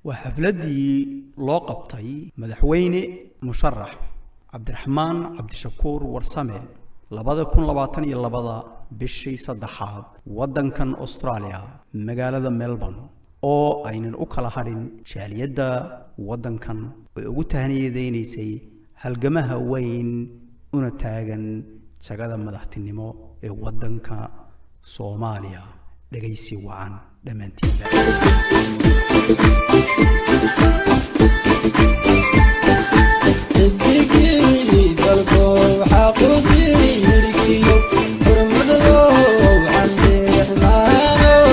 Waa xafladdii loo qabtay madaxweyne musharax Cabdiraxmaan Cabdishakuur Warsame 2022-da bishii saddexaad, waddankan Australia, magaalada Melbourne, oo aynan u kala hadhin jaaliyadda waddankan ay ugu tahaniyadeynaysay halgamaha weyn una taagan jagada madaxtinimo ee waddanka Soomaaliya. Dhegaysi wacan dhammaantiinba. Xidigii dalko waxaa qudirkiyo xurmad loo Cabdiraxmaanow,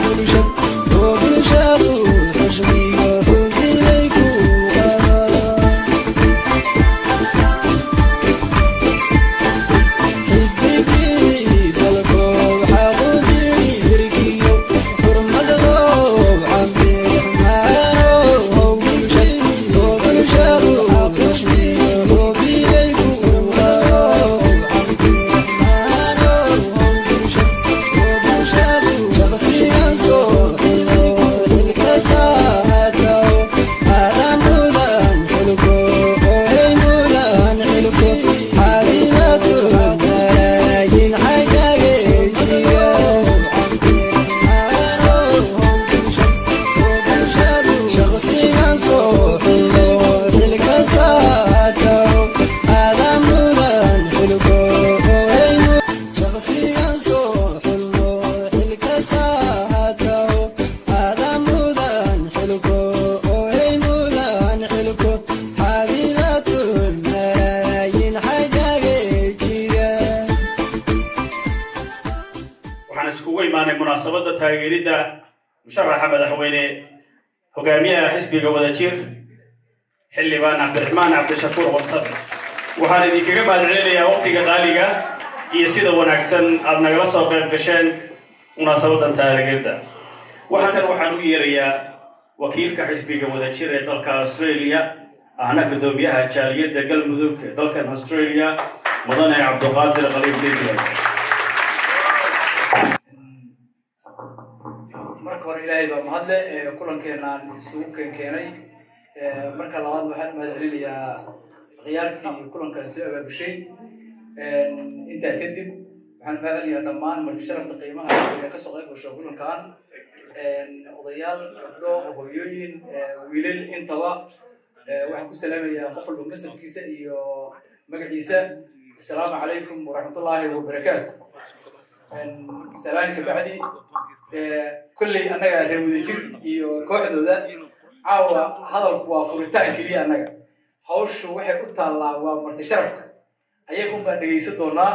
bulshad oo bulshadu xushmiyo xubinay ku qabaan. Xidigii dalko waxaa qudirkiyo xurmad loo Cabdiraxmaanow, bulshad oo bulshadu xushmiyo xubinay ku qabaan. Cabdiraxmaanow, bulshad oo bulshadu shaqsigan soo xilo xilka saataw aadan mudan xilko ooy mudan xilko xabiibatu malaayin xagage jiga. Shaqsigan soo xilo xilka saataw aadan mudan xilko ooy shaqsigan soo xilno xilka saataw aadan mudan xilko ooy mudan xilko xabiibatu malaayin xagage jiga. Waxaan iskugu imaanay munaasabadda taageeridda musharaxa madaxweyne, hogaamiyaha xisbiga Wadajir, Xildhibaan Cabdiraxmaan Cabdishakuur Warsame. Waxaan idinkaga mahadcelinayaa waqtiga qaaliga iyo sida wanaagsan aad nagala soo qayb gasheen munaasabaddan taageeridda. Waxaan u yeerayaa wakiilka xisbiga Wadajir ee dalka Australia, ahna guddoomiyaha jaaliyadda Galmudug ee dalkan Australia, Mudane Cabduqaadir Khaliif Didle. Marka hore Ilaahay baa mahadle ee kulankeenaan isugu keenkeenay. Marka labaad waxaan u mahad celinayaa khiyaartii kulankan soo abaabushay. Intaa kadib waxaan mahad celinayaa dhammaan marti sharafta qiimaha ee kasoo qayb gasho kulankan, odayaal, gabdho, hooyooyin, wiilal intaba. Waxaan ku salaamayaa qof walba masabkiisa iyo magaciisa. Asalaamu calaykum waraxmatullaahi wabarakaatu. Salaan ka bacdi, kolley annaga reer Wadajir iyo kooxdooda caawa hadalku waa furitaan keliya. Annaga hawshu waxay u taallaa waa marti sharafka, ayaga un baan dhegaysan doonaa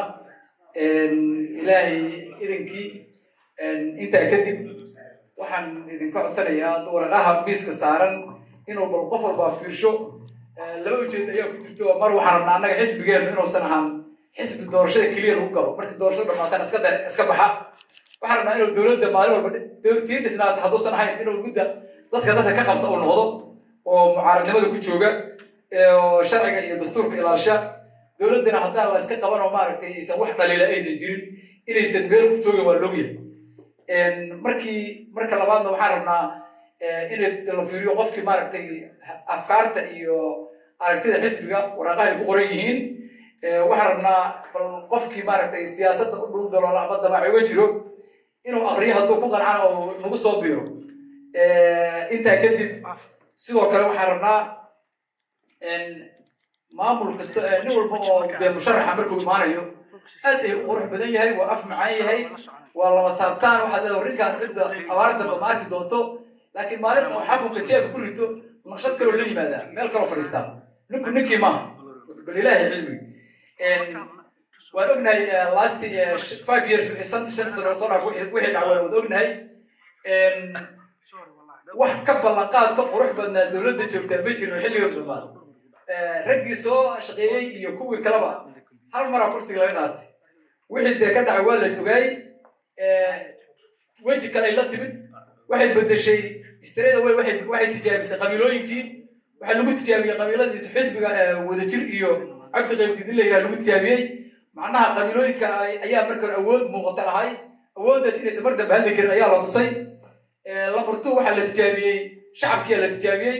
Ilaahay idinkii. Intaa kadib waxaan idinka codsanayaa waraqaha miiska saaran inuu bal qof walbaa fiirsho. Laba ujeed ayaa ku jirto. Mar waxaan rabnaa annaga xisbigeenu inuusan ahaan xisbi doorashada keliya lagu galo, markii doorashada dhamaatana iska dar iska baxa. Waxaan rabnaa inuu dowladda maalin walba tii dhisnaata hadduusan ahayn, inuu mudda dadka ka qabta uu noqdo oo mucaaradnimada ku jooga oo sharciga iyo dastuurka ilaalsha. Dowladdana haddaan la iska qaban oo maaragtay aysan wax dhaliila aysan jirin, inaysan meel ku joogin waa loogyahay. Markii marka labaadna waxaan rabnaa in la fiiriyo qofkii maaragtay afkaarta iyo aragtida xisbiga waraaqaha ay ku qoran yihiin. Waxaan rabnaa bal qofkii maaragtay siyaasadda u dhul daloola ama damaac uga jiro inuu akriyo, hadduu ku qancana oo nagu soo biiro. Intaa kadib sidoo kale waxaan rabnaa maamul kasta, nin walba oo dee musharaxa markuu imaanayo aad ay u qurux badan yahay, waa af macaan yahay, waa lama taabtaan. Waxaad leedahay ninkaan cidda abaar dambe ma arki doonto, laakiin maalinta uu xakunka jeebka ku rito naqshad kaloo la yimaadaa, meel kaloo fadhiistaa. Ninku ninkii maaha. Bal Ilaahay cilmigi waan ognahay. Last 5 years, wixii 5 sano soo dhaaf wixii dhacay waan ognahay. Wax ka ballanqaad ka qurux badnaa dowladda joogtaa ma jirin xilliga dhammaad. Raggii soo shaqeeyey iyo kuwii kaleba hal maraa kursiga laga qaatay. Wixii dee ka dhacay waa la is ogaayey. Weji kale ay la timid, waxay bedeshay straight away. Waxay tijaabisay qabiilooyinkii. Waxaa lagu tijaabiyey qabiiladii xisbiga Wadajir iyo Cabdi Qaybdiid in la yidhaha lagu tijaabiyey. Macnaha qabiilooyinka ayaa marka hore awood muuqata lahay, awooddaas inaysan mar dambe hadli karin ayaa la tusay. Number two, waxaa la tijaabiyey Shacabkiyaa la tijaabiyey.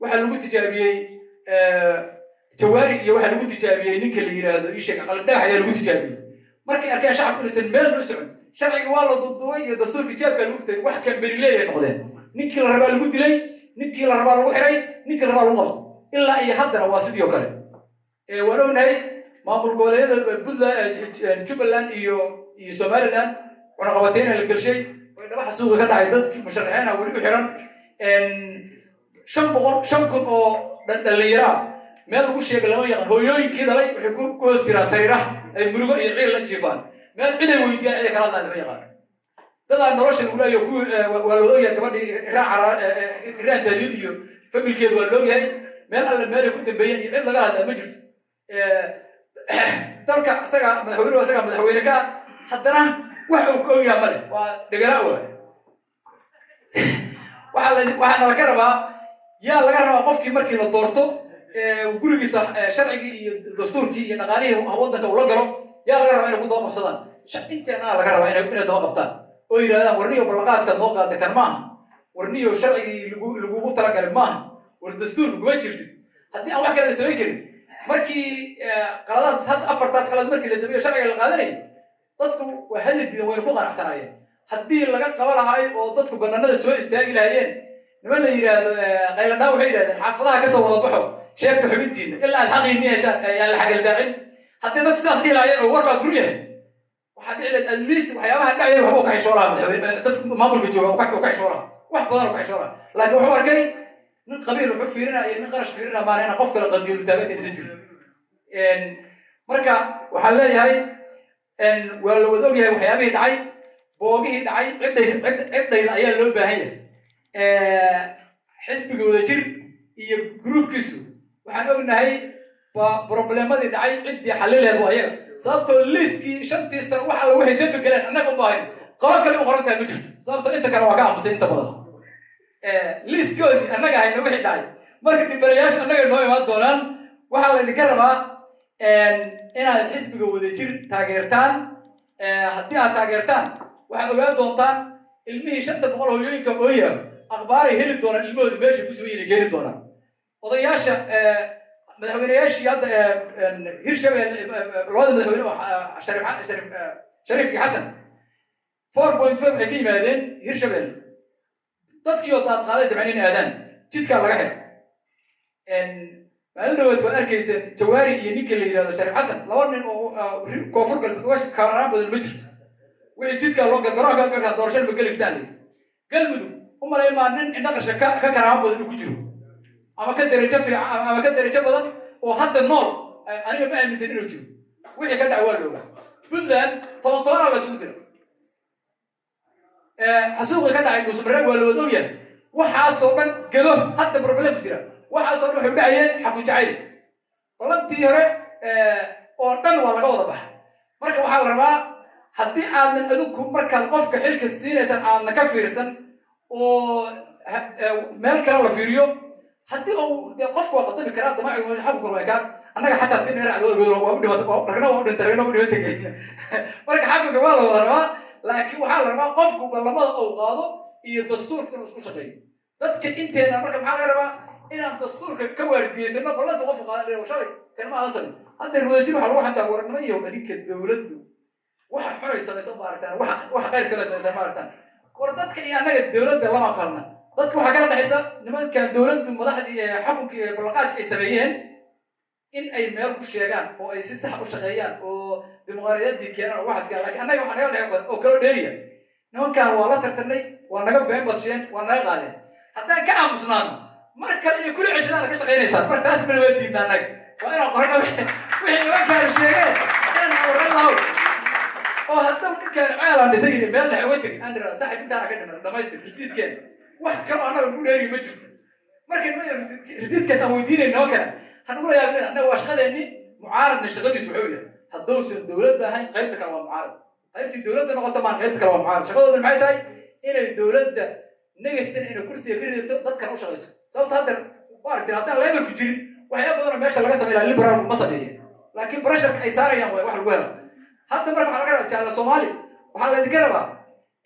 Waxaa lagu tijaabiyey Jawaari iyo waxaa lagu tijaabiyey ninka la yidhaahdo isheg Qalindhagax ayaa lagu tijaabiyey. Markay arkeen shacabku inaysan meel u socon, sharciga waa la duuduubay iyo dastuurka jeebkaa lagu tagay. Wax kamberi leeyahay noqdeen. Ninkii la rabaa lagu dilay, ninkii la rabaa lagu xiray, ninkii la rabaa lagu qabtay. Ilaa iyo haddana waa sidii oo kale. Waan ognahay maamul goboleedyada Puntland, Jubbaland iyo Somaliland cunaqabateyna la gelshay way dhabaxa suuqa ka dhacay. Dadkii musharaxiina weli u xiran 500, 5000 oo dhallinyaro ah meel lagu sheegay lama yaqaan. Hooyooyinkii dhalay waxay ku hoos jiraan sariiraha ay murugo iyo ciil la jiifaan. Meel ciday weydiiyaan, ciday kala hadlaan lama yaqaan. Dadaa nolosha lagu leeyayo ku waa loo ogyahay. Gabadhii Iraan Tahliil iyo familkeedu waa loogyahay. Meel alle meelay ku dambeeyeen iyo cid laga hadlaa ma jirto. Dalka isaga madaxweynuhu, isaga madaxweyne ka ah, haddana wax uu ka ogyahay male, waa dhegala waay. Waxaa nala ka rabaa, yaa laga rabaa qofkii markii la doorto gurigiisa sharcigii iyo dastuurkii iyo dhaqaalihii waddanka ula galo, yaa laga rabaa inay ku daba qabsadaan? Inteena laga rabaa inay daba qabtaan oo yidhahdaan: "Warniyo, ballanqaadkaad noo qaada kan maaha. Warniyo, sharcigii lagugu talagalay maaha. War, dastuurka kuma jirtid." Haddii aan wax kale la samayn karin, markii qaladaad hadda afartaas qalad markii la sameeyo sharciga la qaadanayay, dadku waa hadli diidan, wayna ku qanacsanaayeen. Haddii laga qaba lahaay oo dadku banaanada soo istaagi lahaayeen, niman la yidhaahdo Qayladhaan waxay yidhahdeen: "Xaafadaha kasoo wada baxo, sheegta xubintiina ilaa aad xaqiinii heshaan, yaan la xagaldaacin." Haddii dadku sidaas dhihi lahaayeen oo warkaas rur yahay, waxaa dhici lahayd at least waxyaabaha dhacaya waxba u ka xishoolaha. Madaxweyne dadku maamulka jooga uu ka xishoolaha, wax badan uu ka xishoolaha. Laakiin wuxuu arkay nin qabiil wuxuu fiirinaya iyo nin qarash fiirinaya maana inaan qof kale qadiilu taaganta inaysan jirin. Marka waxaan leeyahay, waa la wada ogyahay waxyaabihii dhacay, boogihii dhacay. Ciddays ciddayda ayaa loo baahan yahay. Xisbiga Wadajir iyo gruubkiisu waxaan ognahay problemadii dhacay ciddii xalileed waa ayaga, sababtoo liiskii 5-tii sano wax alla waxay dembi galeen annaga u baahan qolo kale u qoran tahay ma jirto, sababtoo inta kale waa ka aamusay inta badan. Liiskoodii annaga hayna wixii dhacay. Marka dhibanayaasha annaga noo imaan doonaan. Waxaa laydinka rabaa inaad xisbiga Wadajir taageertaan. Haddii aad taageertaan, waxaad ogaan doontaan ilmihii 500 hooyooyinka ooya akhbaaray heli doonaan, ilmahoodii meeshay ku sugan yihiin keeni doonaan. Odayaasha, madaxweyneyaashii hadda Hirshabelle, labada madaxweyne oo Shariif iyo Xasan, 4.5 waxay ka yimaadeen Hirshabelle. Dadkii oo daad qaaday dabcan in aadaan jidkaa laga xiray. Maalin dhawaad waad arkayseen Jawaari iyo ninka la yidhahdo Shariif Xasan, laba nin oo Koonfur Galbeed uga kaaraan badan ma jirto. Wixii jidkaa loo garoonka markaa doorashada ma geli kartaan layidhi. Galmudug u malay maa nin indhaqasha ka karaamo badan uu ku jiro ama ka derajo fiican ama ka derajo badan oo hadda nool, aniga ma aaminsan inuu jiro. Wixii ka dhac waa loogaa. Puntland toban tobanaa la isugu diray. Xasuuqii ka dhacay Dhuusamareeb waa la wada ogyahay. Waxaasoo dhan gado hadda problem jira. Waxaasoo dhan waxay u dhacayeen xaqu jacayl. Ballantii hore oo dhan waa laga wada baxa. Marka waxaa la rabaa, haddii aadnan adinku markaad qofka xilka siinaysaan aadna ka fiirsan oo meel kale la fiiriyo, haddii uu dee qofku waa qaldami karaa, damaaci xaqu kale waa kaan annaga xataa tii dheerac waa u dhimata, ragna waa u dhintay, ragna waa u dhiman tegay. Marka xakunka waa la wada rabaa, laakiin waxaa la rabaa qofku ballamada uu qaado iyo dastuurka inuu isku shaqeeyo. Dadka inteena marka maxaa laga rabaa? Inaan dastuurka ka waardiyeysano ballanta qofku qaadan shalay kan ma aadan samayn. Hadda Wadajir waxaa lagu xantaa: "Warnimo iyo adinka dowladdu waxa xunay samaysa ma aragtaan, waxa khayr kale samaysa ma aragtaan." War, dadka iyo annaga dowladda lama kalna. Dadka waxaa kala dhexaysa nimankan dowladdu madaxdii xukunkii ee ballanqaadka ay sameeyeen in ay meel ku sheegaan oo ay si sax u shaqeeyaan oo dimuqraadiyaddii keenaan oo waxaas keenaan. Laakiin annaga waxaa naga dhexay oo kaloo dheeriya, nimankan waa la tartanay, waa naga been badsheen, waa naga qaadeen. Haddaan ka aamusnaano, mar kale inay kula ceshadaan ka shaqaynaysaan. Marka taas mana waa diidna. Annaga waa inaan qorano wixii nimankaan sheegeen, inaan oran lahow oo hadduu ninkaan ceelaan dhisan yiri meel dhexe uga tegay, aan dhiraa: "Saaxib, intaana ka dhiman, dhamaystir risiidkeena." Wax kaloo annaga ku dheeri ma jirto. Marka niman risiidkaas aan weydiinayna oo kale hanugula yaabnin. Annaga waa shaqadeenni. Mucaaradna shaqadiisu wuxuu yahay, hadduusan dowladda ahayn, qaybta kale waa mucaarad. Qaybtii dowladda noqota maan, qaybta kale waa mucaarad. Shaqadooda maxay tahay? Inay dowladda negastan, inay kursiga ka ridato, dadkan u shaqayso. Sababta hadda maaragtay, haddaan Labourku jirin, waxyaaba badan oo meesha laga samey lahaa Liberaalku ma sameeyeen, laakiin pressureka ay saarayaan waay wax lagu helo hadda. Marka waxaa laga rabaa, jaalla Soomaali, waxaa laydinka rabaa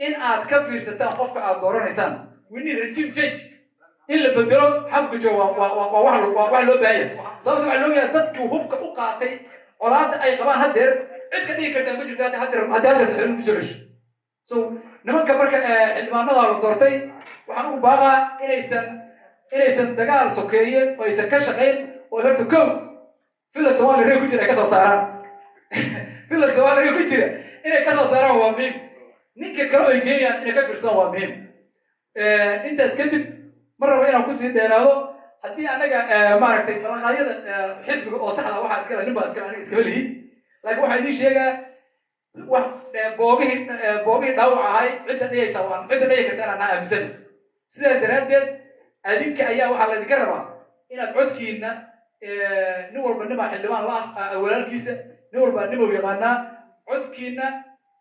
in aad ka fiirsataan qofka aad dooranaysaan. We need regime change. In la bedelo xabka jooga waa wax loo baahan yahay, sababta waxaa loo yahay dadkii hubka u qaatay colaadda ay qabaan haddeer cid ka dhigi kartaa ma jirto haddeer haddii haddeer madaxweyne kusoo cesho. So nimanka marka xildhibaanada la doortay waxaan ugu baaqaa inaysan dagaal sokeeye oo aysan ka shaqayn, oo horta kow Villa Soomaaliya reer ku jira ay ka soo saaraan. Villa Soomaaliya reer ku jira inay ka soo saaraan waa muhiim. Ninka kale oo ay geeyaan inay ka fiirsadaan waa muhiim. Intaas kadib ma rabo inaan kusii dheeraado. Haddii annaga maaragtay ballanqaadyada xisbiga oo saxda waxaa iskale nin baa iskale, aniga iskama lihi, laakiin waxaa idiin sheegaa wax boogihii dhaawac ahay cidda dhayaysa waan cidda dhayi karta inaan aaminsan. Sidaas daraaddeed adinka ayaa waxaa laydinka rabaa inaad codkiina nin walba nimaa xildhibaan la ah walaalkiisa, nin walba nimau yaqaanaa, codkiina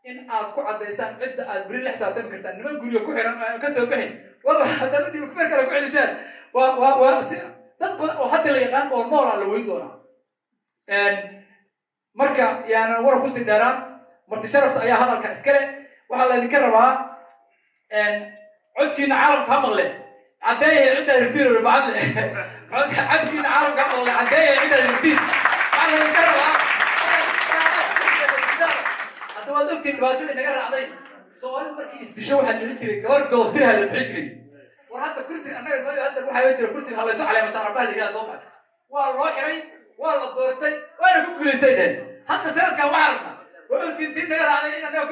in aad ku caddaysaan cidda aad beri la xisaabtami kartaan. Niman guriga ku xiran ka soo bixin walla haddaad udhiib mer kale ku celisaan waa si dad badan oo hadda la yaqaan oo noolaa la weyn doonaa. Marka yaanan waran kusii dheeraan, marti sharafta ayaa hadalka iskale. Waxaa laydinka rabaa codkiina caalamka ha maqle, caddeeyahay ciddaad rabtiin bacadle. Codkiina caalamka ha maqle, caddeeyahay ciddaad rabtiin. Waxaa laydinka rabaa hadda waad ogtiin dhibaatada naga raacday. Soomaalidu markii isdisho waxaa dhihin jiray gabar godobtiraha la bixin jiray. War hadda kursiga annaga maayo, hadda waxaa jira kursiga ha laysu caleema saara baha la yidhaha soo baxay, waa loo xiray, waa la doortay, waana ku guulaystay dheh. Hadda sanadkan waxaa rabnaa, waa ogtiin tii naga raacday, in annaga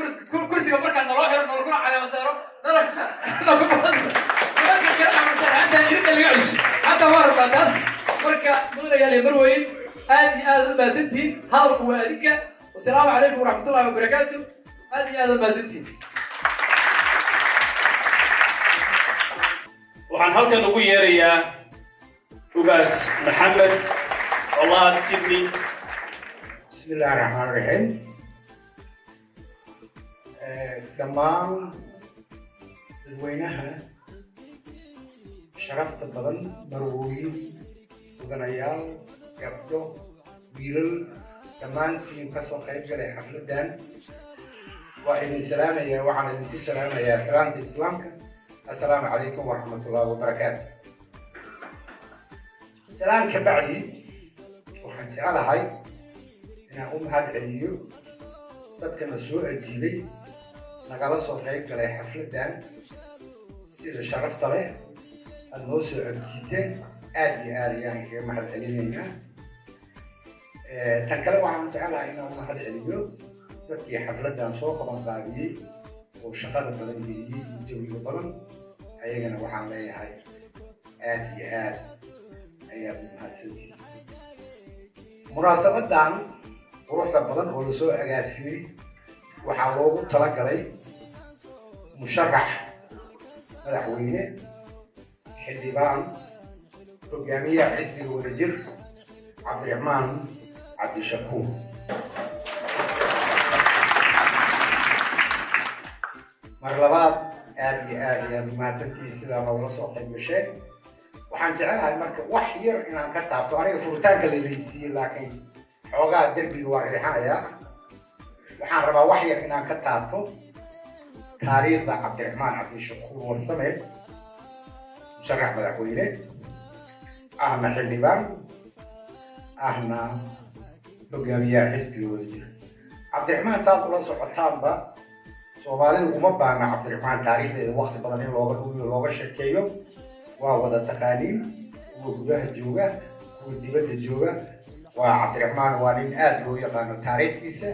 kursiga markaa naloo xiro, nalakuna caleema saaro, nalaku nimanka kale ama sharciyada irinta laga cesho hadda waa rabnaa taas. Marka mudanayaal marweyn, aad iyo aad u mahadsantihiin. Hadalku waa adinka. Wasalaamu calaykum waraxmatullahi wabarakaatu. Aad iyo aad u mahadsantihiin. Waxaan halkan ugu yeerayaa Ugaas Maxamed Colaad Sydney. بسم الله الرحمن الرحيم. Dhammaan dadweynaha sharafta badan, marwooyin, mudanayaal, gabdho, wiilal, dhammaantiin kasoo qayb galay xafladdan, waa idin salaamayaa. Waxaan idinku salaamayaa salaamta Islaamka: assalaamu calaykum waraxmatullahi wabarakaatu. Salaan ka bacdi, waxaan jecelahay inaan u mahad celiyo dadkana soo ajiibay, nagala soo qayb galay xafladdan. Sida sharafta leh aada noo soo ajiibteen aada iyo aad ayaan kaga mahad celinaynaa. Tan kale, waxaan jecelahay inaan u mahad celiyo dadkii xafladdan soo qaban qaabiyey oo shaqada badan geliyey iyo jawiga badan. Ayagana waxaan leeyahay aada iyo aad ayaad u mahadsantihiin. Munaasabadan quruxda badan oo lasoo agaasimay waxaa loogu talagalay musharax madaxweyne, xildhibaan, hogaamiyaha xisbiga Wadajir, Cabdiraxmaan Cabdishakuur. Mar labaad aada iyo aad ayaad u mahadsantihiin sidaa loogala soo qayb gasheen. Waxaan jecelahay marka wax yar inaan ka taabto. Aniga furitaanka la leysiiyey, laakiin xoogaa derbiga waa riixanayaa. Waxaan rabaa wax yar inaan ka taabto taariikhda Cabdiraxmaan Cabdishakuur Warsame, musharax madaxweyne ahna xildhibaan ahna hogaamiyaha xisbiga Wadajir. Cabdiraxmaan, saad ula socotaanba, Soomaalidu uma baahna Cabdiraxmaan taariikhdeeda waqti badan in looga dhumiyo, looga sheekeeyo. Waa wada taqaaniin, kuwa gudaha jooga, kuwa dibadda jooga. Waa Cabdiraxmaan waa nin aada loo yaqaano taariikhdiisa.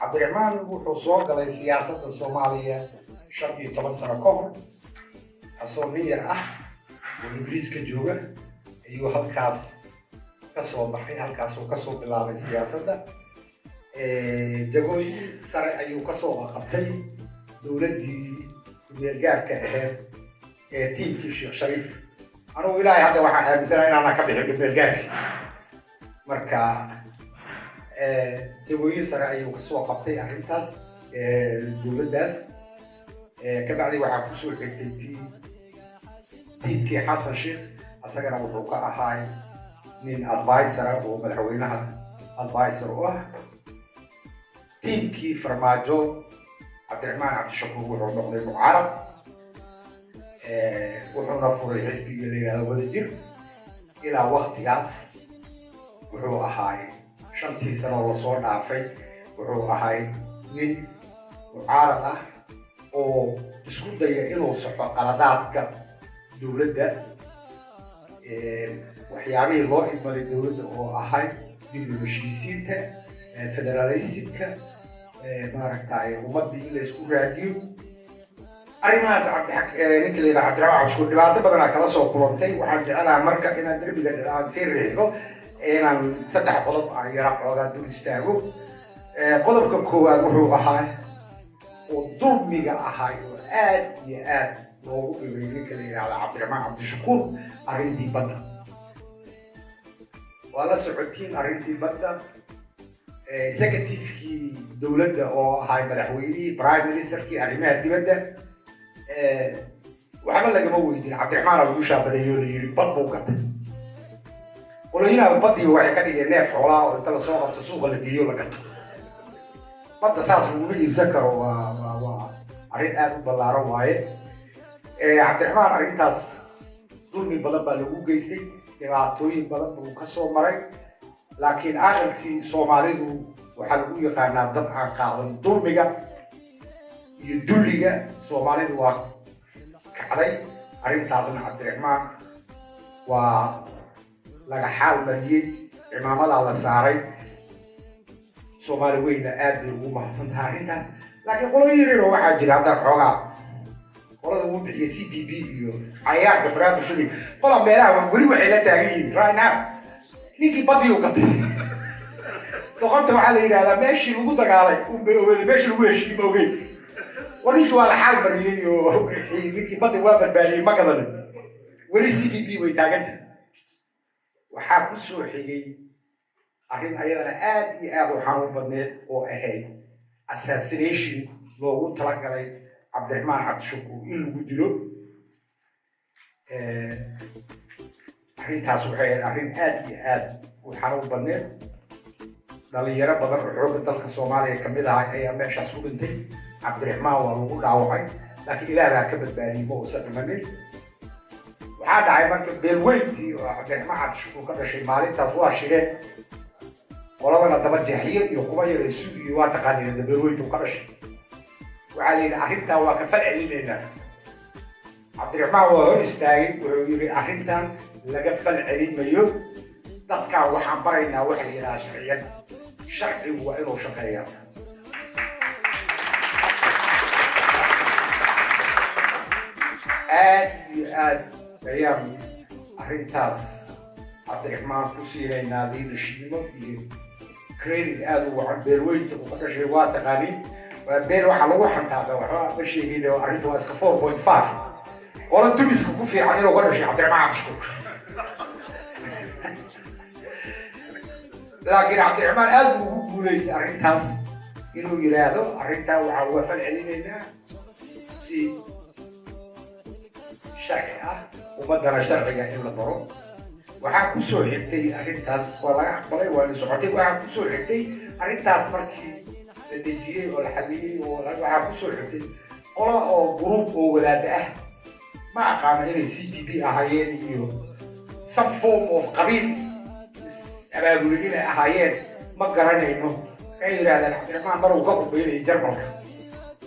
Cabdiraxmaan wuxuu soo galay siyaasadda Soomaaliya 15 sano ka hor, asoo nin yar ah oo Ingiriiska jooga ayuu halkaas ka soo baxay, halkaasuu kasoo bilaabay siyaasadda. Jagooyin sare ayuu kasoo qabtay dowladdii ku-meelgaarka ahayd ee tiimkii Sheekh Shariif. Anugu ilaahay hadda waxaan aaminsanahay inaana ka bixin ku-meelgaarki. Marka jagooyin sare ayuu kasoo qabtay arrintaas dowladdaas. Kabacdi waxaa kusoo xigtay tiimkii Xasan Sheekh. Asagana wuxuu ka ahaay nin advisor ah oo madaxweynaha advisor u ah. Tiimkii Farmaajo, Cabdiraxmaan Cabdishakuur wuxuu noqday mucaarad. Wuxuuna furay xisbiga la yidhahdo Wadajir. Ilaa waktigaas wuxuu ahaay, 5-tii sanoo lasoo dhaafay, wuxuu ahay nin mucaarad ah oo isku daya inuu saxo qaladaadka dowladda, waxyaabihii loo idmaday dowladda oo ahay dib u heshiisiinta, federalismka, maaragtay, ummaddii in laysku raadiyo. Arrimahaas Cabdixaq, ninka la yidhaha Cabdiraxmaan Cabdishakuur, dhibaato badanaa kala soo kulantay. Waxaan jecelaha marka inaan derbiga aan sii riixdo, inaan saddex qodob aan yara xoogaa dul istaago. Qodobka koowaad wuxuu ahaa oo dulmiga ahay oo aad iyo aad loogu dhibay ninka la yidhahda Cabdiraxmaan Cabdishakuur, arrintii badda. Waa la socotiin arrintii badda. Executive-kii dowladda oo ahay madaxweynihii, prime ministerkii, arrimaha dibadda, waxba lagama weydin. Cabdiraxmaana lagu shaabadeeyo, la yiri bad buu gatay. Qolooyinaha baddii waxay ka dhigeen neef xoolaa oo inta lasoo qabto suuqa la geeyo la gato. Badda saas laguma iibsan karo, waa arrin aada u ballaaran waaye. Cabdiraxmaan arrintaas dulmi badan baa lagu geystay, dhibaatooyin badan buu ka soo maray, laakiin aakhirkii Soomaalidu waxaa lagu yaqaanaa dad aan qaadan dulmiga iyo dulliga. Soomaalidu waa kacday, arrintaasna Cabdiraxmaan waa laga xaal mariyey, cimaamadaa la saaray. Soomaali weyna aad bay ugu mahadsan tahay arrintaas. Laakiin qolooyin yaryaroo waxaa jira haddaan xoogaa qolada uu bixiyey CPP iyo cayaanka barnaamijyadii qola meelaha weli waxay la taagan yihiin right now ninkii badii u gatay. Doqonta waxaa la yidhahdaa meeshii lagu dagaalay unbay ogeyn, meeshii lagu heshiiyey ma ogeyn. War ninkii waa la xaal mariyey oo ninkii baddi waa badbaadiyey, ma gadanin. Weli CPP way taagantahay. Waxaa ku soo xigay arrin ayadana aad iyo aad u xanuun badneed oo ahayd assassination loogu talagalay Cabdiraxmaan Cabdishakuur in lagu dilo. Arrintaas waxay ahayd arrin aad iyo aad u xanuun badneed. Dhalinyaro badan oo xoogga dalka Soomaaliya kamid ahay ayaa meeshaas ku dhintay. Cabdiraxmaan waa lagu dhaawacay, laakiin Ilaah baa ka badbaadiyey, ma uusan dhimanin. Waxaa dhacay marka beelweyntii oo Cabdiraxmaan Cabdishakuur ka dhashay maalintaas waa shireen. Qoladana daba jeexiyo iyo kuba yara su iyo waa taqaaniin beelweynta uu ka dhashay. Waxaa la yidhi arrintaa waa ka fal celinaynaa. Cabdiraxmaan waa hor istaagay, wuxuu yidhi arrintan laga fal celin mayo, dadkaan waxaan baraynaa waxa la yidhaha sharciyadda, sharcigu waa inuu shaqeeyaa. Aad iyo aad ayaan arrintaas Cabdiraxmaan ku siinaynaa leadershipnimo iyo credit aada u wacan. Beelweynta uu ka dhashay waa taqaaniin, waa beel waxaa lagu xantaada, waxba ma sheegin, arrinta waa iska 4.5. Qolo dumiska ku fiican inuu ka dhashay Cabdiraxmaan Cabdishakuur, laakiin Cabdiraxmaan aad buu ugu guulaystay arrintaas inuu yidhaahdo arrintaa waxaa uga fal celinaynaa si sharci ah, ummaddana sharciga in la baro. Waxaa ku soo xigtay, arrintaas waa laga aqbalay, waa la socotay. Waxaa ku soo xigtay arrintaas markii la dejiyey oo la xalliyey oo waxaa ku soo xigtay qolo oo group oo wadaada ah, ma aqaano inay CPP ahaayeen iyo some form of qabiil abaabulay inay ahaayeen, ma garanayno. Waxay yidhahdeen Cabdiraxmaan mar uu ka khudbaynayay Jarmalka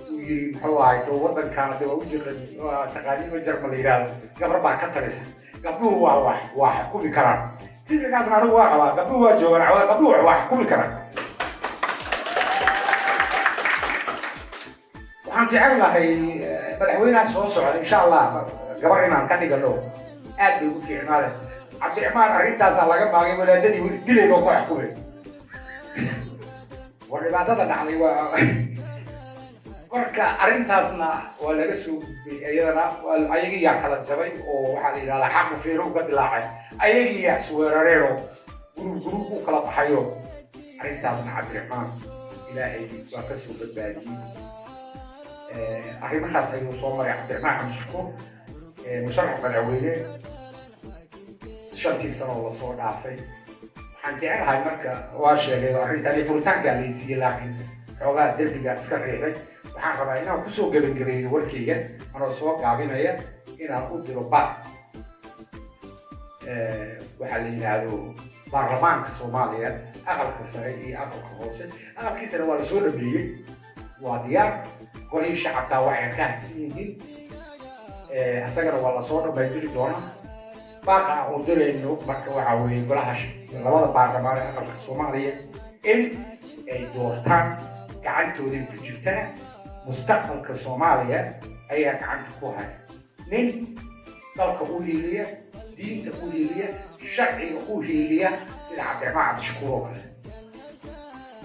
uu yiri, muxuu ahay to waddankaana de waa u jiqan, waa taqaaniima Jarmal la yidhahdo, gabar baa ka talisa, gabdhuhu waa wax waa xukumi karaan. Fikirkaasna anigu waa qabaa, gabdhuhu waa joogaan cawada, gabdhuhu waa xukumi karaan. Waxaan jecel lahay madaxweynaha soo socda insha Allah gabar inaan ka dhigano, aad bay ugu fiicnaale. Cabdiraxmaan arrintaasaa laga maagay, wadaadadii dilayba ku xukumay. Waa dhibaatada dhacday. Waa marka arrintaasna waa laga soo gudbay, iyadana ayagiyaa kala jabay oo waxaa la yidhahdaa xaqu feero uga dilaacay, ayagiyaa isweerareenoo gurub gurub u kala baxayo. Arrintaasna Cabdiraxmaan Ilaahay waa ka soo badbaadiyey. Arrimahaas ayuu soo maray Cabdiraxmaan Cabdishakuur, musharax madaxweyne, 5-tii sano oo lasoo dhaafay. Waxaan jecelahay marka waa sheegay oo arrintan furitaankaa laysiiyey, laakiin xoogaa derbiga iska riixday. Waxaan rabaa inaan kusoo gebagabeeyo warkayga anoo soo gaabinaya. Inaan u diro baaq, waxaa la yidhaahdo baarlamaanka Soomaaliya, aqalka sare iyo aqalka hoose. Aqalkii sare waa lasoo dhameeyey, waa diyaar. Golihii shacabka waxay ka harsan yihiin, isagana waa lasoo dhamaystiri doonaa. Baaqa aan u dirayno marka waxaa weeye golaha labada baarlamaan ee aqalka Soomaaliya in ay doortaan. Gacantooday ku jirtaa mustaqbalka Soomaaliya, ayaa gacanta ku haya nin dalka u hiiliya, diinta u hiiliya, sharciga u hiiliya, sida Cabdiraxmaan Cabdishakuur oo kale.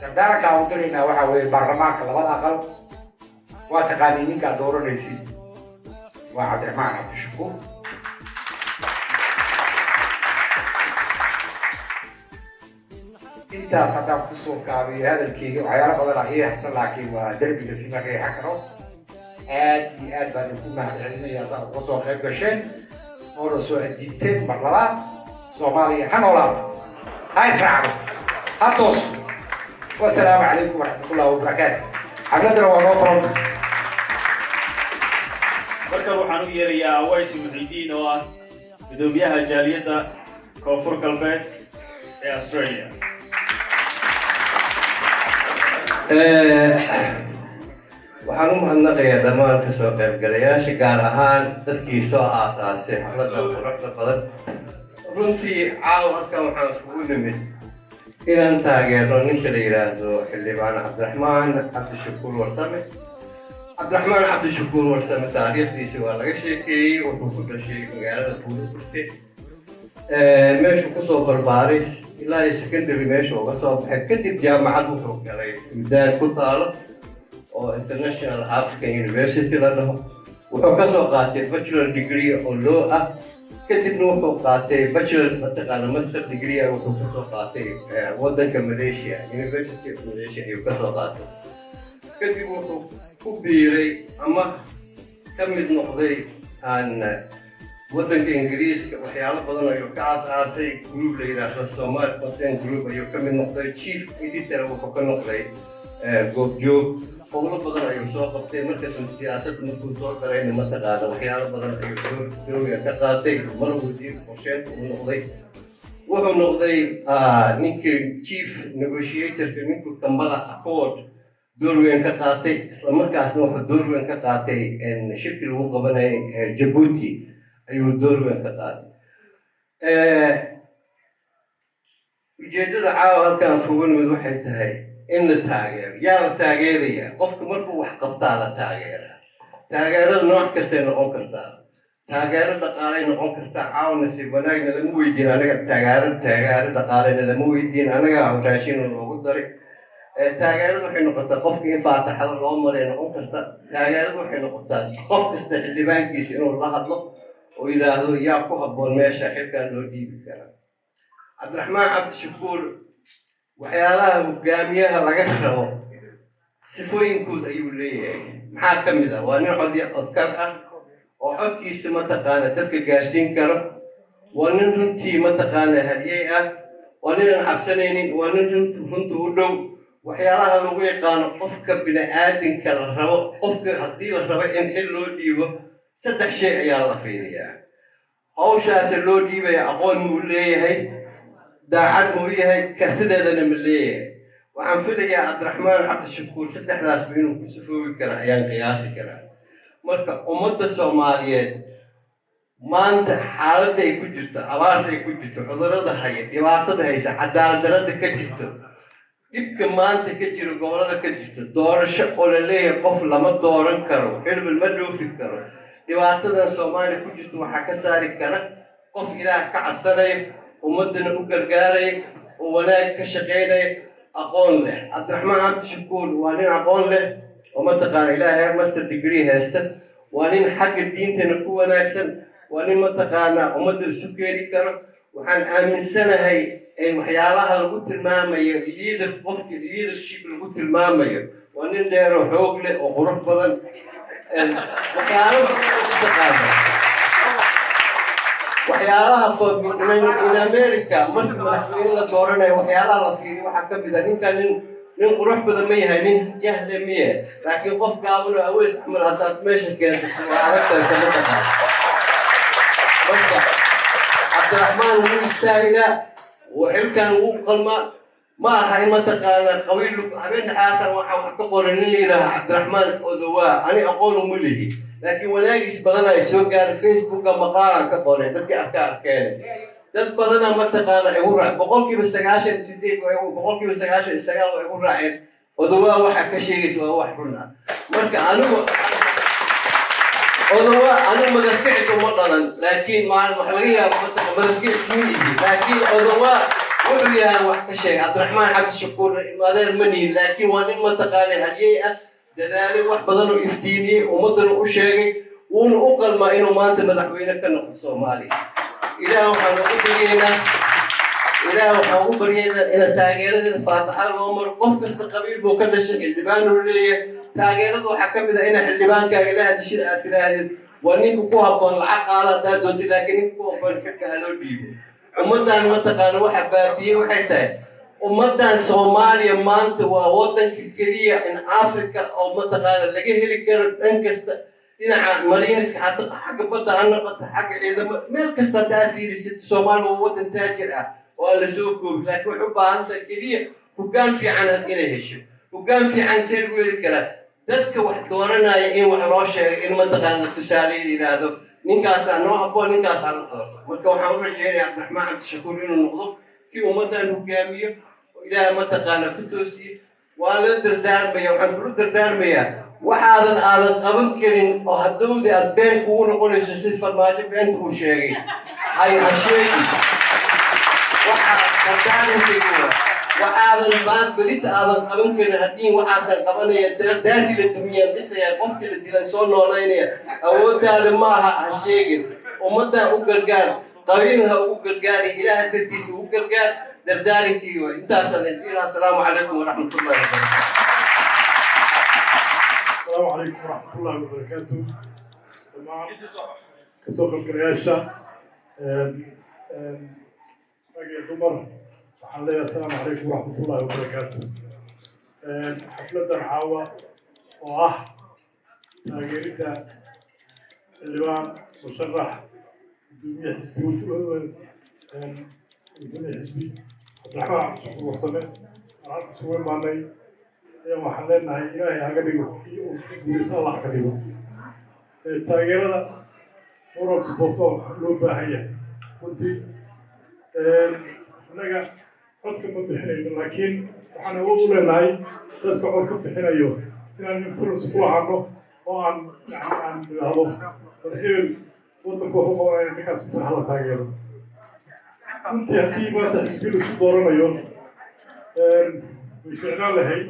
Dardaaranka aan u diraynaa waxaa weeye baarlamaanka labada aqal, waa taqaanii ninkaad dooranaysid, waa Cabdiraxmaan Cabdishakuur. Intaas haddaan kusoo gaabiyo hadalkeyga, waxyaalo badan aa ii harsan, laakiin waa derbiga sima riixan karo. Aad iyo aad baan idinku mahad celinayaa sa aad uga soo qayb gasheen oona soo ajiibteen. Mar labaad, Soomaaliya ha noolaato, ha israacdo, ha toosto. Wasalaamu calaykum waraxmatullahi wabarakaatu. Xafladdana waa noo furanta. Markan waxaan u yeerayaa Aways Muxidiin oo ah gudoomiyaha jaaliyadda Koonfur Galbeed ee Australia. Waxaan u mahadnaqayaa dhammaan kasoo qaybgalayaasha, gaar ahaan dadkii soo aasaasay xafladda quruxda badan. Runtii caawa halkan waxaan iskugu nimid inaan taageerno ninka la yidhaahdo Xildhibaan Cabdiraxmaan Cabdishakuur Warsame. Cabdiraxmaan Cabdishakuur Warsame taariikhdiisa waa laga sheekeeyey. Wuxuu ku dhashay magaalada Buuloburte, meeshuu kusoo barbaaray ilaa iyo secondary meesha uga soo baxay. Kadib jaamacad wuxuu galay Suudaan ku taalo oo International African University la dhaho. Wuxuu kasoo qaatay bachelor degree oo law ah. Kadibna wuxuu qaatay bachelor, mataqaana, master degree ah. Wuxuu kasoo qaatay wadanka Malaysia, University of Malaysia ayuu kasoo qaatay. Kadib wuxuu ku biiray ama ka mid noqday aan waddanka Ingiriiska. Waxyaalo badan ayuu ka aas-aasay. Group la yidhaahdo Somali Content Group ayuu ka mid noqday, chief editor wuxuu ka noqday Goobjoog. Howlo badan ayuu soo qabtay. Marka dambe siyaasadda markuu soo galayna, mataqaana, waxyaalo badan ayuu door ka qaatay. Mar wasiir qorsheynta uu noqday, wuxuu noqday ninkii chief negotiatorka, ninkuu Kampala Accord door weyn ka qaatay. Isla markaasna wuxuu door weyn ka qaatay shirkii lagu qabanayay Jabuuti ayuu door weyn ka qaatay. Ujeeddada caawa halkaan isugu nimid waxay tahay in la taageero. Yaa la taageerayaa? Qofka markuu wax qabtaa la taageeraa. Taageerada nooc kastay noqon kartaa. Taageero dhaqaalay noqon kartaa. Caawa nasiib wanaagna lama weydiin anaga taageero dhaqaalena lama weydiin anaga, raashin loogu daray. Taageerada waxay noqotaa qofka in faataxada loo maray noqon karta. Taageerada waxay noqotaa qof kasta xildhibaankiisa inuu la hadlo oo yidhaahdo yaa ku habboon meesha xilkan loo dhiibi karaa. Cabdiraxmaan Cabdishakuur waxyaalaha hogaamiyaha laga rabo sifooyinkood ayuu leeyahay. Maxaa ka mid ah? Waa nin cod codkar ah oo codkiisa, mataqaana, dadka gaarsiin karo. Waa nin runtii, mataqaana, haryey ah. Waa ninaan cabsanaynin. Waa nin runta u dhow. Waxyaalaha lagu yaqaano qofka bini-aadinka la rabo, qofka haddii la rabo in xil loo dhiibo, saddex shay ayaa la fiiriyaa. Hawshaasi loo dhiibaya aqoon muu leeyahay, daacad muu yahay, kartideedana ma leeyahay? Waxaan filayaa Cabdiraxmaan Cabdishakuur saddexdaasba inuu ku sifoobi kara ayaan qiyaasi karaa. Marka ummadda Soomaaliyeed maanta xaaladda ay ku jirto, abaarta ay ku jirto, cudurrada haya, dhibaatada haysa, cadaalad darrada ka jirto, dhibka maanta ka jiro gobollada ka jirto, doorasho oo la leeyahay qof lama dooran karo, xilbal ma dhoofi karo, dhibaatadan Soomaaliya ku jirto waxaa ka saari kara qof Ilaah ka cabsanaya, ummaddana u gargaaraya oo wanaag ka shaqaynaya, aqoon leh. Cabdiraxmaan Cabdishakuur waa nin aqoon leh oo, mataqaana, ilaahay heer master degree haysta. Waa nin xagga diintana ku wanaagsan. Waa nin, mataqaana, ummadda isu keeni karo. Waxaan aaminsanahay in waxyaalaha lagu tilmaamayo leader, qofka leadership lagu tilmaamayo, waa nin dheer oo xoog leh oo qurux badan, waxyaalo badan oo mataqaana waxyaalaha in America marka madaxweyne la dooranayo waxyaalaha la fiiriyo waxaa ka mid ah ninkan nin qurux badan ma yahay, nin jahle miye. Laakiin qof gaaban oo Aweys camal haddaad meesha keensato, waa aragtaysa, mataqaana. Marka Cabdiraxmaan wuu istaahilaa, xilkan wuu qalmaa. Ma aha in mataqaana qabiil. Habeen dhexaasan waxaan wax ka qoray nin la yidhaaha Cabdiraxmaan Odowaa. Ani aqoon uma lihi, laakiin wanaagiis badana ay soo gaaray. Facebooka maqaalaan ka qoray, dadkii arka arkeene. Dad badana mataqaana igu raac, 98%, 99% waa igu raaceen. Odowaa waxaa ka sheegaysa waa wax run ah. Marka anigu Odowaa, anigu madafkicis uma dhalan, laakiin maalin waxa laga yaaba mataqa madafkicis ma ihi, laakiin Odowaa wuxuu yahay wax ka sheegay. Cabdiraxmaan Cabdishakuur adeer ma nihin, laakiin waa nin mataqaana halyey ah, dadaalay, wax badan oo iftiimiyey, ummaddana u sheegay, wuuna u qalmaa inuu maanta madaxweyne ka noqdo Soomaaliya. Ilaah waxaan ugu baryeynaa, Ilaah waxaan ugu baryeynaa ina taageeradeeda faataxa loo maro. Qof kasta qabiil buu ka dhashay, xildhibaanuu leeyahay. Taageerada waxaa ka mid ah inaa xildhibaankaaga la hadishid, aad tiraahdid waa ninka ku habboon. Lacag qaada haddaad doontid, laakiin ninka ku habboon xilka ha loo dhiibo. Ummaddan mataqaana waxa baabiyey waxay tahay, ummaddan Soomaaliya maanta waa waddanka keliya in Africa oo mataqaana laga heli karo dhan kasta, dhinaca mariiniska, xataa xagga badda ha noqoto, xagga ciidamo, meel kasta hadaa fiirisid. Soomaaliya waa waddan taajir ah oo aan la soo koobin, laakiin waxay u baahan tahay keliya hoggaan fiican inay hesho. Hoggaan fiican see lagu heli karaa? Dadka wax dooranaya in wax loo sheego, in mataqaana tusaale yidhaahdo, ninkaasaa noo habboon, ninkaasaa la doorto. Marka waxaan u rajeynaya Cabdiraxmaan Cabdishakuur inuu noqdo kii ummaddan hogaamiyo oo Ilaah mataqaana ku toosiye. Waa la dardaarmaya, waxaan kula dardaarmayaa waxaadan aadan qaban karin oo haddowda aad been kugu noqonayso, si Farmaajo beenta uu sheegay, hay ha sheegin. Waxaa dardaarankaygu waa waxaadan maan berita aadan qaban karin hadhiin waxaasaan qabanaya, daartii la dumiyaan dhisaya, qofkii la dilan soo noolaynaya. Awooddaada maaha, ha sheegin. Ummaddaa u gargaar, qabiil ha ugu gargaari, Ilaaha dartiisa ugu gargaar. Dardaarankii waa intaasaan idin. Asalaamu calaykum waraxmatullahi wabarakaatu. السلام عليكم ورحمة الله وبركاته. Dhammaan kasoo qaybgalayaasha, rag iyo dumar, waxaan leeyahay asalaamu calaykum waraxmatullahi wabarakaatu. Xafladdan caawa oo ah taageeridda xildhibaan musharax gudoomiye xisbi Cabdiraxmaan Cabdishakuur Warsame aan halka isugu imaanay ayaa waxaan leenahay Ilaahay haga dhigo kii uu ku guuleysto, Allah ka dhigo. Taageerada moral support waa wax loo baahan yahay runtii. Annaga codka ma bixinayno, laakiin waxaan awood u leenahay dadka cod ka bixinayo inaan influence ku lahaano oo aan yani aan idhaahdo, war hebel waddanku wax u qabanaya, ninkaas inta hala taageero. Runtii haddii maanta xisbi la isku dooranayo way ficnaan lahayd,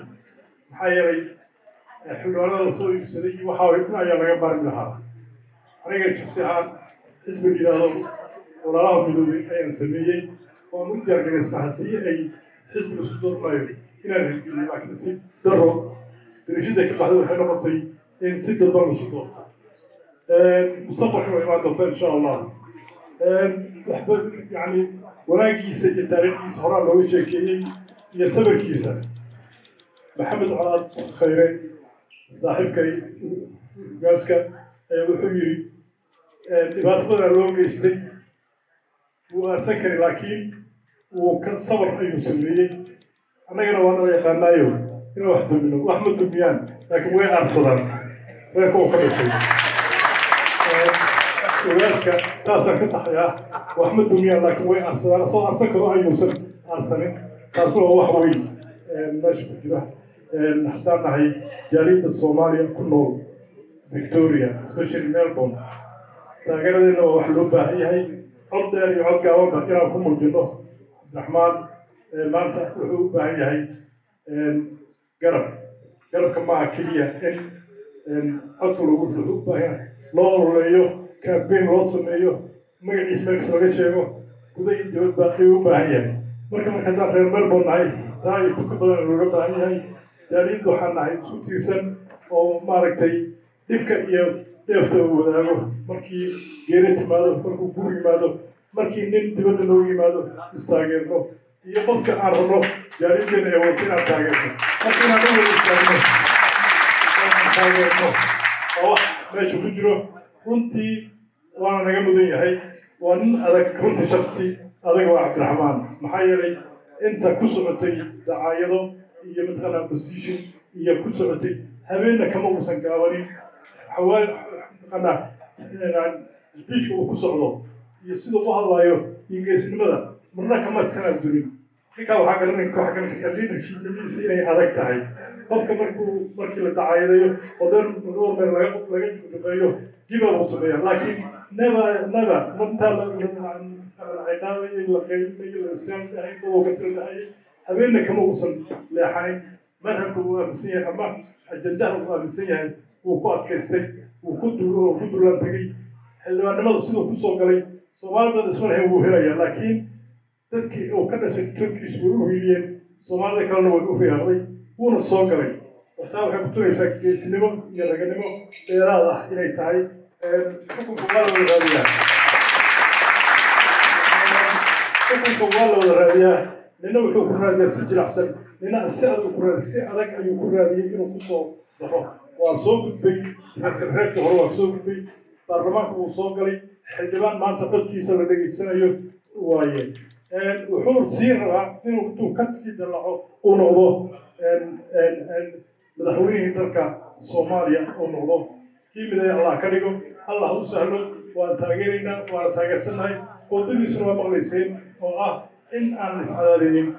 maxaa yeelay xildhibaanada soo iibsaday iyo waxaa dhan ayaa laga maarmi lahaa. Aniga shaksi ahaan xisbi la yidhaahdo Walaalaha Midoobay ayaan sameeyey oon u diyaargaraysna haddii ay xisbi la isku dooranayo inaan hirgeliyo, laakiin si daro dariishada ka baxday waxay noqotay in si dadban la isku doorto. Mustaqbalka way imaan doonta insha Allah. Waxba yani wanaagiisa iyo taariikhdiisa horaa looga sheekeeyey iyo sabirkiisa. Maxamed Colaad Khayre, saaxiibkay gaaska, ayaa wuxuu yidhi dhibaato badanaa loo geystay, wuu aarsan kari, laakiin wuu ka sabar ayuu sameeyey. Annagana waa nala yaqaanaayo inaan wax dumino. Wax ma dumiyaan, laakiin way aarsadaan reerka uu ka dhashay ogaaska. Taasaan ka saxayaa, wax ma dumiyaan laakiin way aarsadaan. Soo aarsan karo ayuusan aarsanin, taasna waa wax weyn meesha ku jira. Haddaan nahay jaaliyadda Soomaaliya ku nool Victoria, especially Melbourne, taageeradeena waa wax loo baahan yahay, cod dheer iyo cod gaabanba inaan ku muujino. Cabdiraxmaan maanta wuxuu u baahan yahay garab. Garabka maaha keliya in codka lagu, wuxuu u baahan yahay loo ololeeyo, campaign loo sameeyo, magaciis meelkas laga sheego, guda iyo dibadba ayuu u baahan yahay. Marka haddaan reer Melbourne nahay, taa iyo tuka badan looga baahan yahay. Jaaliyadda waxaan nahay isku tiirsan oo maaragtay dhibka iyo dheefta uu wadaago. Markii geeri timaado, markuu guur yimaado, markii nin dibadda noogu yimaado, istaageerno iyo qofka aan rabno jaaliyaddeena ee wadato inaan taageerno. Marka inaan u wada istaagno, taageerno, waa wax meesha ku jiro runtii, waana naga mudan yahay. Waa nin adag runtii, shaksi adag waa Cabdiraxmaan, maxaa yeelay inta ku socotay dacaayado iyo mataqaanaa position iyo ku socotay, habeenna kama uusan gaabanin. Xawaali mataqaanaa speechka uu ku socdo iyo siduu u hadlayo iyo geesnimada marna kama tanaasulin ninkaa. Waxaa garan kartaa leadershipnimadiisa inay adag tahay. Qofka markii la dacaayadayo oo dheer dhowr meel laga juqjuqeeyo, give up uu sameeya, laakiin never, never. Intaa la ciqaabayay, la qaylinayay, la islaamdahay, dadoo ka tiradahayay, habeenna kama uusan leexanin madhabka uu aaminsan yahay ama ajandaha uu aaminsan yahay. Wuu ku adkaystay, wuu ku dulaan tegey. Xildhibaannimada siduu kusoo galay, Soomaali dad isma lahayn wuu helayaa, laakiin dadkii uu ka dhashay turkiis way u hiiliyeen, Soomaalida kalena way u riyaaqday, wuuna soo galay. Taa waxay kutunaysaa geesinimo iyo raganimo dheeraad ah inay tahay. Xukunka waa la wada raadiyaa, xukunka waa la wada raadiyaa. Nina wuxuu ku raadiyaa si jilicsan, nina si adag ku raadiya. Si adag ayuu ku raadiyey inuu kusoo baxo. Waa soo gudbay reerkii hore, waa soo gudbay, baarlamaanka wuu soo galay, xildhibaan maanta codkiisa la dhegaysanayo waaye. Wuxuu sii rabaa inuu intuu ka sii dallaco uu noqdo madaxweynihii dalka Soomaaliya uu noqdo. Kii miday Allah ka dhigo, Allah u sahlo. Waan taageeraynaa, waana taageersannahay. Qodadiisuna waa maqlayseen oo ah in aan iscadaadinin.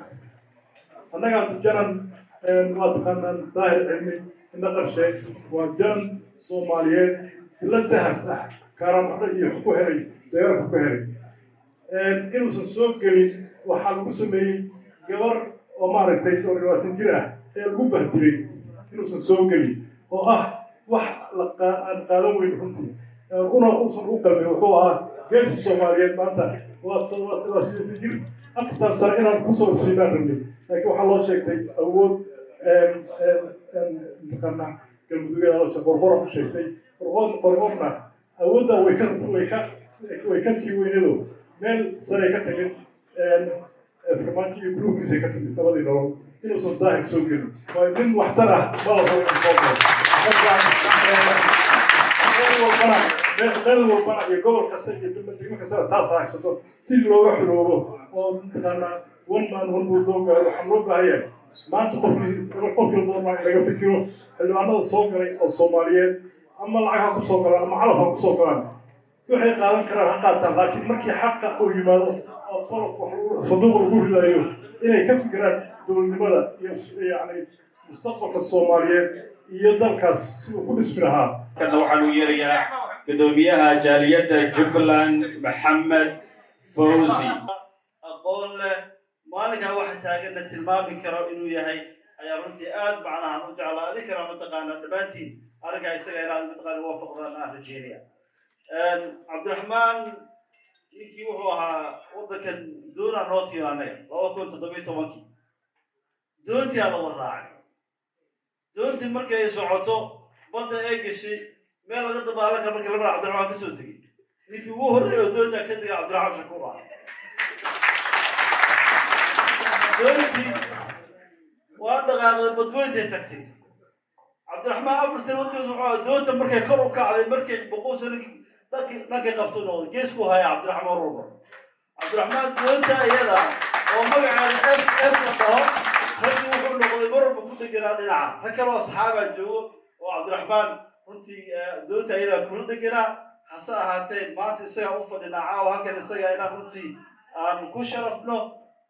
Annagaa janan waa taqaanaan, Daahir Cilmi Indha Qarshe waa janan Soomaaliyeed, la dahab ah, kaaramacdo iyo ku helay, dagaalku ku helay. Inuusan soo gelin waxaa lagu sameeyey gabar oo maaragtay oo 20 jir ah ee lagu bahdilay inuusan soo gelin, oo ah wax aan qaadan weyn runtii, una uusan u qalmin. Wuxuu ahaa geesi Soomaaliyeed. Maanta waa 80 jir. 4 sano inaan kusoo siinaan rabnay, laakiin waxaa loo sheegtay awood mataqaanaa Galmudugyada loo sheegay, Qorqora ku sheegtay. Qorqor, Qorqorna awoodda way ka sii weynado, meel saray ka timid. Farmaajo iyo gruubkiisay ka timid labadii nolol inuusan Daahir soo gelin, waayo nin waxtar ah ma la rabo inuu soo galo. Marka meel walbana iyo gobol kasta iyo degmo kastana taas haysato sidii looga xoroobo oo mataqaanaa one man one vote loo gaaro. Waxaa loo baahan yahay maanta qofkii la doormaa in laga fikiro. Xildhibaanada soo galay oo Soomaaliyeed, ama lacag ha ku soo galaan ama calaf ha ku soo galaan, waxay qaadan karaan ha qaataan, laakiin markii xaqa uu yimaado oo qolofka wax sanduuqa lagu ridayo, inay ka fikiraan dowladnimada iyo yacni mustaqbalka Soomaaliyeed iyo dalkaas siduu ku dhismi lahaa. Kana waxaan u yeerayaa guddoomiyaha jaaliyadda Jubbaland, Maxamed Fawzi. Aqoon leh, maalinkaa waxa taaganna tilmaami karo inuu yahay ayaa runtii aad macnahan u jeclaa. Adinkana mataqaanaa dhammaantiin arrinkaa isaga inaad mataqaana waafaqdaan aan rajeynaya. Cabdiraxmaan ninkii wuxuu ahaa waddankan doonaa noo tiino annaga 2017-kii doontii aa laga raacay. Doontii markay ay socoto badda ee gashay meel laga dabaalan karo, markii lamara Cabdiraxmaan kasoo tegey. Ninkii ugu horreeyay oo doontaa ka tegay Cabdiraxmaan Shakuur ah. Doontii waa dhaqaaqday, badweyntay tagtay. Cabdiraxmaan 4 sano waddankiisa wuxuu ahaa doonta markay kor u kacday, markay 100 sano dhankay qabtuu noqday, geesku haya Cabdiraxmaan walba. Cabdiraxmaan doonta iyada oo magaceeda F F la dhaho, raggii wuxuu noqday mar walba ku dheganaa dhinaca. Rag kaloo asxaabaa joogo oo Cabdiraxmaan runtii doonta iyadaa kula dheganaa. Hase ahaatee maanta isagaa u fadhinaa caawa halkan, isagaa inaan runtii aan ku sharafno,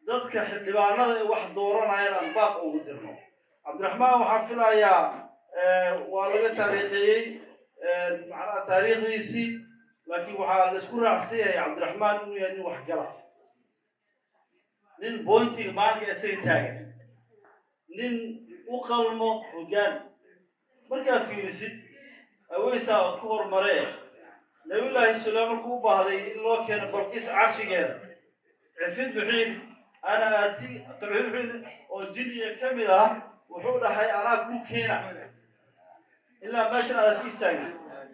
dadka xildhibaanada ee wax dooranayaan aan baaq ugu dirno. Cabdiraxmaan waxaan filayaa waa laga taariikheeyey macnaha taariikhdiisii, laakiin waxaa la isku raacsan yahay Cabdiraxmaan inuu yahay nin waxgala, nin pointiga maalinka isaga taagan, nin u qalmo hoggaan. Markaa fiirisid aweysaa ku hormaree, Nabiyullaahi Suleymaan markuu u baahday in loo keeno Balqiis carshigeeda, cifid muxiin ana aati cifid muxiin oo jiniya ka mid ah wuxuu dhahay: "Anaa kuu keena ilaa meeshan aad ka istaagin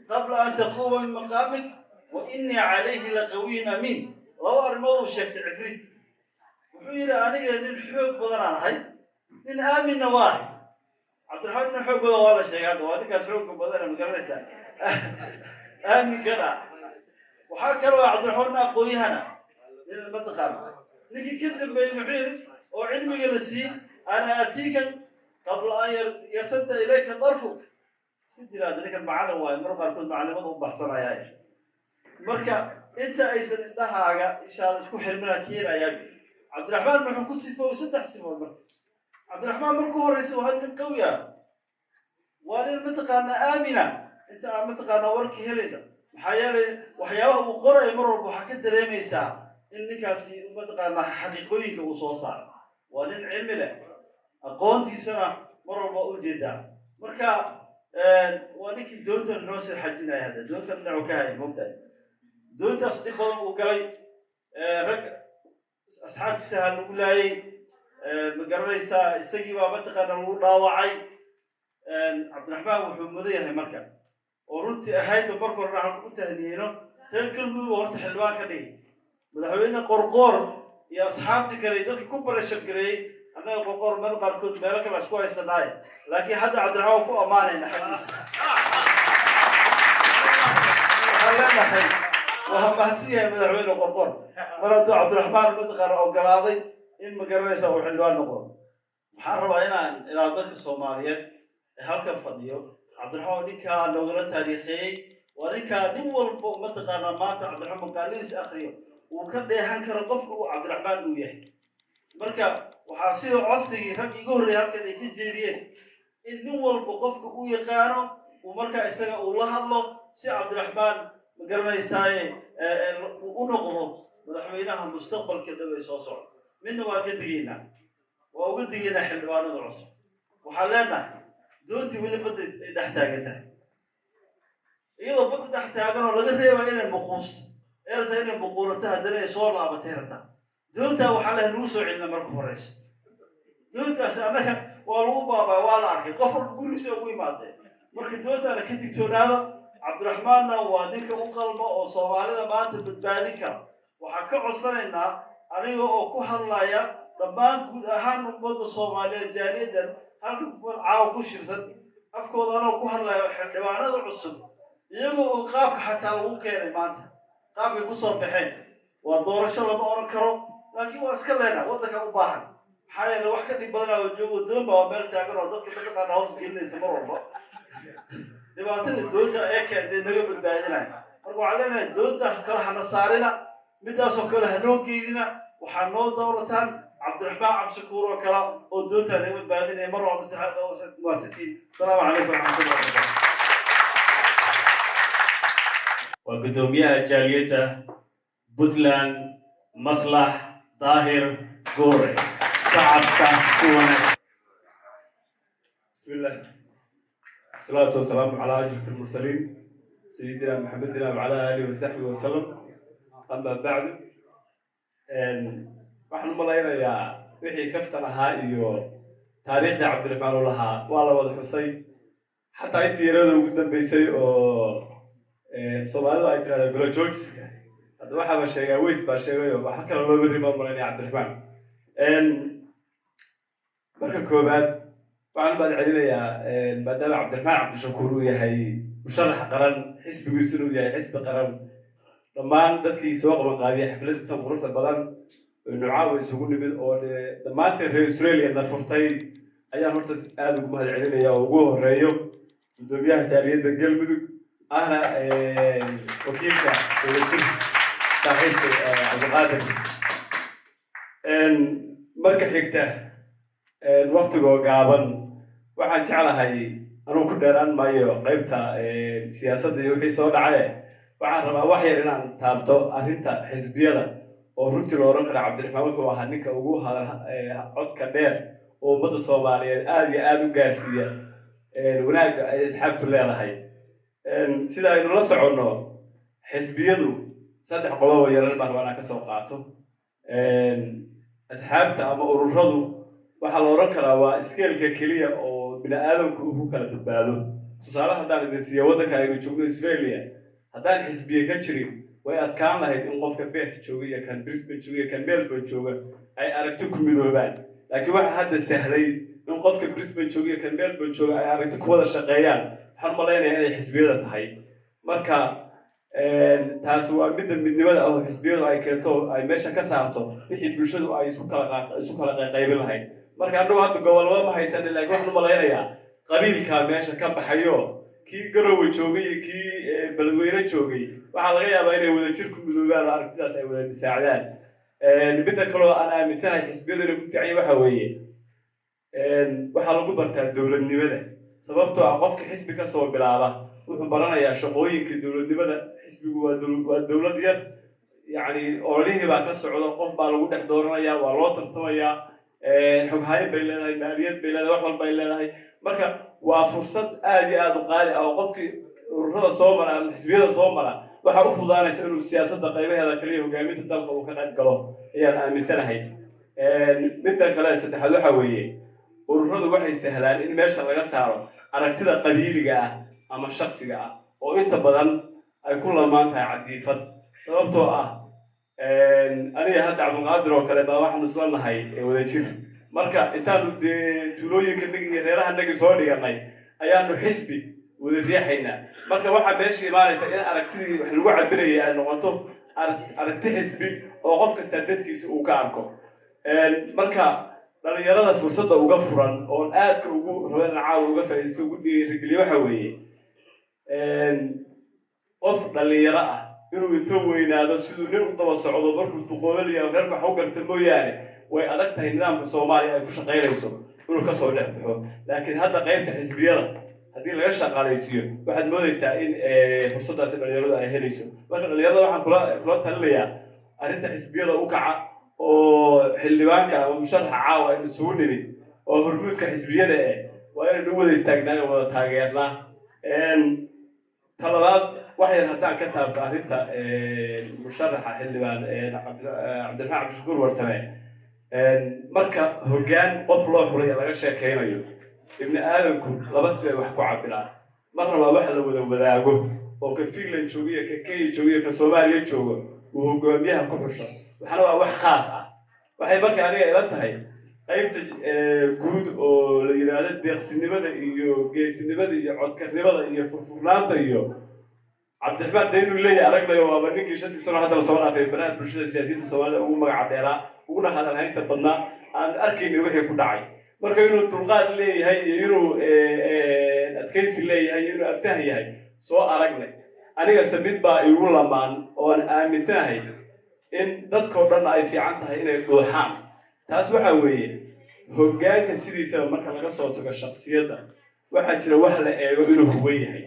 qabla an taquuma min maqaamik wa innii calayhi laqawiyun amiin." Laba arrimood uu sheegtay cifriid. Wuxuu yidhi: "Aniga nin xoog badan aan ahay, nin aaminna waa ahay." Cabdiraxmaan nin xoog badan waa la sheegay, hadda waa ninkaas xoogga badan, ma garanaysaa, aaminkana. Waxaa kaloo Cabdiraxmaan aqoon-yahana nin mataqaana ninkii ka dambeeyey muxuu yidhi oo cilmiga la siiyey: "Ana aatiika qabla an yartadda ilayka darfuk." Iska jiraada ninkan macallin waayo, mar qaarkood macallimada u baxsanayaa. Marka inta aysan indhahaaga ishaada isku xirmina keenayaa. Cabdiraxmaan muxuu ku sifoowey? Saddex sifood. Marka Cabdiraxmaan marku horeysa waa nin qawi ah, waa nin mataqaanaa aamina. Inta aan mataqaanaa warka helayna, maxaa yeelay waxyaabaha uu qorayo mar walba waxaa ka dareemaysaa in ninkaasi mataqaanaa xaqiiqooyinka uu soo saaro. Waa nin cilmi leh, aqoontiisana mar walba u jeedaa. Marka waa ninkii doontan noo soo xajinaya. Hadda doontan dhinacu ka hayay, moogtahay, doontaas dhib badan uu galay, rag asxaabtiisa ha lagu laayay, ma garanaysaa, isagii baa mataqaana lagu dhaawacay. Cabdiraxmaan wuxuu mudan yahay marka, oo runtii ahaydba marka horena halka u tahniyeyno reer Galmudug, horta xildhibaan ka dhigay madaxweyne Qorqoor iyo asxaabtii kale iyo dadkii ku barashar gareeyey. Annaga Qorqoor meel qaarkood meelo kale isku haysanaaye, laakiin hadda Cabdiraxmaan ku ammaanayna xaggiisa. Waxaan leenahay waa mahadsan yahay madaxweyne Qorqoor mar hadduu Cabdiraxmaan mataqaana ogolaaday in, ma garanaysa, uu xildhibaan noqdo. Waxaan rabaa inaan dadka Soomaaliyeed ee halkan fadhiyo, Cabdiraxmaan ninkaa noogala taariikheeyey, waa ninkaa nin walba mataqaanaa maanta Cabdiraxmaan maqaaladiisa akriyo uu ka dheehan karo qofka uu Cabdiraxmaan uu yahay. Marka waxaa sida codsigii rag iga horreeyay halkan ay ka jeediyeen in nin walba qofka uu yaqaano uu markaa isaga uu la hadlo, si Cabdiraxmaan, ma garanaysaaye, uu u noqdo madaxweynaha mustaqbalka dhow ee soo socda. Midna waa ka digaynaa, waa uga digaynaa xildhibaanada cusub. Waxaan leenahay doontii weli badda ay dhex taagan tahay, iyadoo badda dhex taagan oo laga reebaa inay muquusto ay rabtaa, inay muquulato, haddana ay soo laabatay rabtaa. Doontaa waxaa leh lagu soo celina marka horeysa. Doontaasi annaga waa lagu baabaa, waa la arkay, qof walba gurigiisa ugu imaadee. Marka doontaana ka digtoonaada. Cabdiraxmaanna waa ninka u qalma oo Soomaalida maanta badbaadin kara. Waxaan ka codsanaynaa, aniga oo ku hadlaya dhammaan guud ahaan ummadda Soomaaliyeed, jaaliyadan halka caawa ku shirsan afkooda anoo ku hadlaya, xildhibaanada cusub, iyagoo oo qaabka xataa lagu keenay maanta, qaabkay kusoo baxeen waa doorasho lama oran karo, laakiin waa iska leenaha waddanka u baahan. Maxaa yeele wax ka dhib badanaa oo joogo, doon baa waa meel taagan oo dadka mataqaana hoos gelinaysa mar walba. Dhibaatada doonta ee keentay naga badbaadinaya. Marka waxaan leenahay doonta kale hana saarina, midaasoo kale hanoo geynina. Waxaa noo dowrataan Cabdiraxmaan Cabdishakuur oo kale oo doontaa naga badbaadinaya mar walba. Mahadsantiin. Asalaamu calaykum waraxmatullahi wabarakatu. Waa guddoomiyaha jaaliyadda Puntland, Maslax Daahir Goore. Sacabka si wanaagsan. بسم الله، والصلاة والسلام على أشرف المرسلين، سيدنا محمد وعلى آله وصحبه وسلم، أما بعد. Waxaan u malaynayaa wixii kaftan ahaa iyo taariikhda Cabdiraxmaan uu lahaa waa la wada xusay, xataa intii yarada ugu dambeysay oo Soomaalidu ay tirahdo golo joojiska. Hadda waxaaba sheegaa Weys baa sheegayo, waxba kale looma rima malaynaya. Cabdiraxmaan, marka koowaad waxaan u mahad celinayaa, maadaama Cabdiraxmaan Cabdishakuur uu yahay musharax qaran, xisbigiisuna uu yahay xisbi qaran, dhammaan dadkii soo qaban qaabiyay xafladda tan quruxda badan oo caawa isugu nimid oo dee dhammaanteen reer Australia na furtay ayaan horta aada ugu mahad celinaya, oo ugu horeeyo guddoomiyaha jaaliyadda Galmudug, ahna wakiilka Wadajir, saaxiibka Cabdiqaadir. Marka xigta, waktigoo gaaban, waxaan jeclahay anugu ku dheeraan maayo qaybta siyaasadda iyo wixii soo dhacaye. Waxaan rabaa wax yar inaan taabto arrinta xisbiyada, oo runtii la odhan kara Cabdiraxmaan wuxuu ahaa ninka ugu hadal codka dheer oo ummadda Soomaaliyeed aada iyo aada u gaarsiiya wanaagga ay asxaabtu leedahay. Sida aynu la soconno, xisbiyadu saddex qodob oo yarar baan rabaa inaan ka soo qaato. Asxaabta ama ururadu waxaa la odhan karaa waa scale-ka keliya oo bini aadamku uu ku kala badbaado. Tusaale haddaan idin siiyo, waddanka aynu joogno Australia haddaan xisbiye ka jirin, way adkaan lahayd in qofka Perth jooga iyo kan Brisbane jooga iyo kan Melbourne jooga ay aragti ku midoobaan. Laakiin waxaa hadda sahlay in qofka Brisbane jooga iyo kan Melbourne jooga ay aragti ku wada shaqeeyaan, waxaan malaynayaa inay xisbiyada tahay. Marka Taasi waa midda midnimada ah oo xisbiyadu ay keento, ay meesha ka saarto wixii bulshadu ay isu kala qaybin lahayd. Marka annagu hadda gobolaba ma haysanin, laakiin waxaan u malaynayaa qabiilkaa meesha ka baxayo. Kii Garowe joogay iyo kii Beledweyne joogay waxaa laga yaabaa inay wada jir ku midoobaan oo aragtidaas ay wada difaacdaan. Midda kaloo aan aaminsanahay xisbiyadu inay ku fiican yihiin waxa weeye, waxaa lagu bartaa dowladnimada, sababtoo ah qofka xisbi ka soo bilaaba wuxuu baranayaa shaqooyinka dowladnimada. Xisbigu waa dowlad yar, yacni ololihii baa ka socda, qof baa lagu dhex dooranaya, waa loo tartamayaa, xoghayn bay leedahay, maaliyad bay leedahay, wax walbay leedahay. Marka waa fursad aad iyo aad u qaali ah oo qofkii ururada soo mara ama xisbiyada soo mara waxaa u fududaanaysa inuu siyaasadda qaybaheeda kaliya, hogaaminta dalka uu ka qayb galo ayaan aaminsanahay. Midda kale saddexaad waxa weeye, ururadu waxay sahlaan in meesha laga saaro aragtida qabiiliga ah ama shaksiga ah oo inta badan ay ku lamaan tahay cadiifad, sababtoo ah aniga hadda Cabdulqaadir oo kale baa waxaanu isla nahay Wadajir. Marka intaanu dee tuulooyinka nagi iyo reeraha nagi soo dhiganay ayaanu xisbi wada riixaynaa. Marka waxaa meesha imaanaysa in aragtidii wax lagu cabirayay ay noqoto aragti xisbi oo qof kastaa dantiisa uu ka arko. Marka dhalinyarada fursadda uga furan oon aadka ugu rabo in caawa uga faa'iidaysto, ugu dhiirigeliyo, waxa weeye qof dhalinyaro ah inuu inta weynaado siduu nin u daba socdo markuu duqoobalayo reerka wax u garta mooyaane, way adag tahay nidaamka Soomaaliya ay ku shaqaynayso inuu kasoo dhex baxo. Laakiin hadda qaybta xisbiyada haddii laga shaqaalaysiiyo, waxaad moodaysaa in fursaddaasi dhalinyaradu ay helayso. Marka dhalinyarada waxaan kula talinayaa arrinta xisbiyada u kaca oo xildhibaanka ama musharaxa caawa aynu isugu nimid oo hormuudka xisbiyada eh waa inaynu u wada istaagnaa oo wada taageernaa. Talabaad, wax yar haddaan ka taabto arrinta musharaxa xildhibaan Cabdiraxmaan Cabdishakuur Warsame. Marka hoggaan qof loo xulay laga sheekaynayo, ibni aadamku laba sibay wax ku cabiraan. Marna waa waxa la wada wadaago oo ka Finland joogiyo, ka Kenya joogiyo, ka Soomaaliya joogo uu hogaamiyaha ku xusho, waxna waa wax khaas ah. Waxay marka aniga ila tahay qaybta guud oo la yidhaahdo deeqsinimada iyo geesinimada iyo codkarnimada iyo furfurnaanta iyo Cabdiraxmaan dee inuu leeyahay aragnayo. Waaba ninkii 5-tii sano hadda lasoo dhaafay baraha bulshada siyaasiyiinta Soomaalida ugu magaca dheeraa, uguna hadalhaynta badnaa, aan arkayna wixii ku dhacay. Marka inuu dulqaad leeyahay iyo inuu adkaysi leeyahay iyo inuu aftahan yahay soo aragnay. Anigase mid baa igu lamaan oon aaminsanahay in dadkoo dhan ay fiican tahay inay dhuuxaan. Taas waxaa weeye, hoggaanka sidiisaba marka laga soo tago shaksiyadda, waxaa jira wax la eego inuu huwan yahay.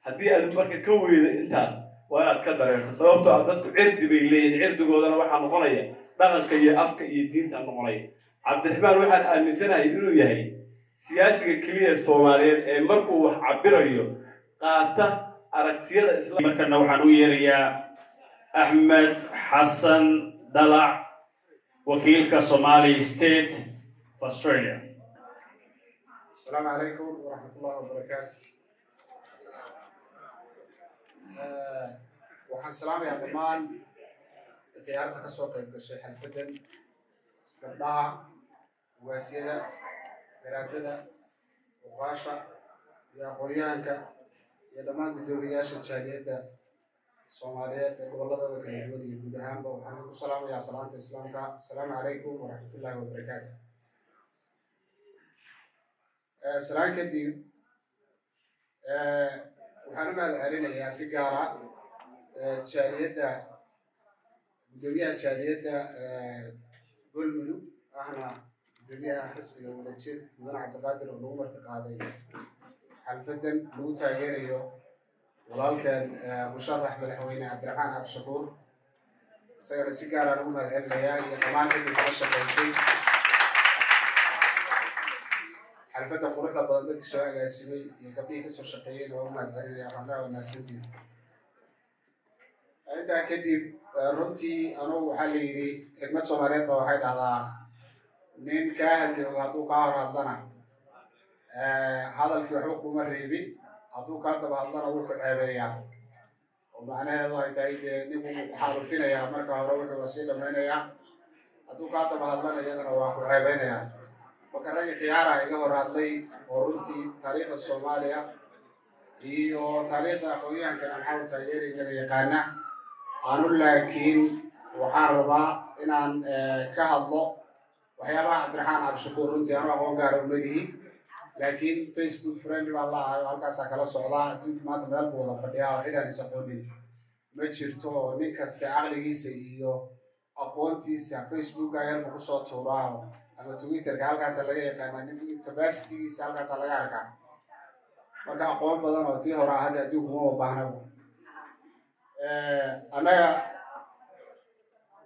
Haddii aad marka ka weydo intaas, waa inaad ka dareerto, sababtoo ah dadku cirdi bay leeyihin. Cirdigoodana waxaa noqonaya dhaqanka iyo afka iyo diinta noqonaya. Cabdiraxmaan waxaan aaminsanahay inuu yahay siyaasiga keliya Soomaaliyeed ee markuu wax cabirayo qaata aragtiyada isla Markana waxaan u yeerayaa Axmed Xasan Dalac, wakiilka Somali State of Australia. السلام عليكم ورحمة الله وبركاته. Waxaan salaamayaa dhammaan khiyaarta ka soo qayb gashay xalfaddan, gabdhaha, ugaasiyada, garaadada, uqaasha iyo aqoon-yahanka iyo dhammaan guddoomiyayaasha jaaliyadda Soomaaliyeed ee gobolladooda kala duwan iyo guud ahaanba. Waxaan idinku salaamayaa salaanta Islaamka: asalaamu calaykum waraxmatullaahi wabarakaatu. Salaan kadib, waxaan u mahad celinayaa si gaara jaaliyadda, guddoomiyaha jaaliyadda Golmudug ahna guddoomiyaha xisbiga Wadajir, mudane Cabdiqaadir, oo lagu marti qaaday xalfaddan lagu taageerayo walaalkeen musharax madaxweyne Cabdiraxmaan Cabdishakuur. Isagana si gaaraan ugu mahad celinayaa iyo dhammaan ciddii kala shaqaysay xalfadda quruxda badan, dadkii soo agaasimay iyo gabdhihii kasoo shaqeeyeyna waa u mahad celinaya. Waxaan leeyahay mahadsantiin. Intaa kadib, runtii anugu waxaa la yidhi, xikmad Soomaaliyeed ba waxay dhahdaa: nin kaa hadli og hadduu kaa hor hadlana hadalkii waxba kuma reebin, hadduu kaa daba hadlana wuu ku ceebeeyaa. Oo macnaheedu ay tahay dee ninku wuu ku xaalufinayaa marka hore, wuxuu sii dhamaynayaa, hadduu kaa daba hadlana iyadana waa ku ceebeynayaa. Marka raggi khiyaara iga hor hadlay oo runtii taariikhda Soomaaliya Iyo taariikhda aqoon-yahankan aan xaw taageeraynaba yaqaana anu, laakiin waxaan rabaa inaan ka hadlo waxyaabaha Cabdiraxmaan Cabdishakuur. Runtii anu aqoon gaara uma lihi, laakiin Facebook friend baan la ahay oo halkaasaa kala socdaa. Adduunka maanta meel buu wada fadhiyaa oo cid aan is aqoonin ma jirto, oo nin kasta caqligiisa iyo aqoontiisa Facebooka yarbu kusoo tuuraa ama Twitterka, halkaasa laga yaqaanaa. Nin capacitygiisa halkaasaa laga arkaa. Marka aqoon badan oo tii hore ah hadda adduunku ma baahnaba. Annaga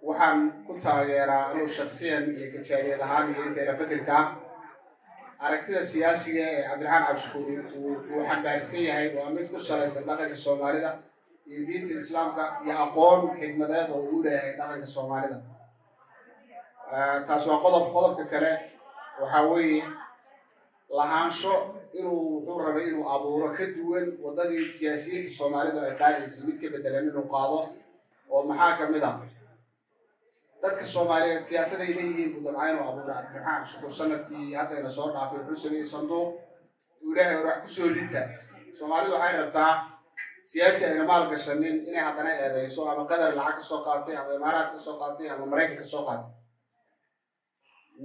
waxaan ku taageeraa anugu shaksiyan iyo kajaariyad ahaan iyo intayna fikirka ah, aragtida siyaasiga ee Cabdiraxmaan Cabdishakuur uu xambaarsan yahay waa mid ku salaysan dhaqanka Soomaalida iyo diinta Islaamka iyo aqoon xigmadeed oo uu leeyahay dhaqanka Soomaalida. Taas waa qodob. Qodobka kale waxaa weeye lahaansho inuu wuxuu rabay inuu abuuro ka duwan waddadii siyaasiyiinta Soomaalidu ay qaadaysay, mid ka bedelan inuu qaado. Oo maxaa ka mid ah? Dadka Soomaaliyeed siyaasaday leeyihiin buu dabcaa inuu abuuro Cabdiraxmaan Cabdishakuur. Sanadkii haddayna soo dhaafay wuxuu sameeyey sanduuq uu ilaahay hore wax kusoo rita. Soomaalidu waxay rabtaa siyaasi ayna maal gashanin inay haddana eedayso, ama Qadar lacag ka soo qaatay, ama Imaaraad ka soo qaatay, ama Maraykan ka soo qaatay.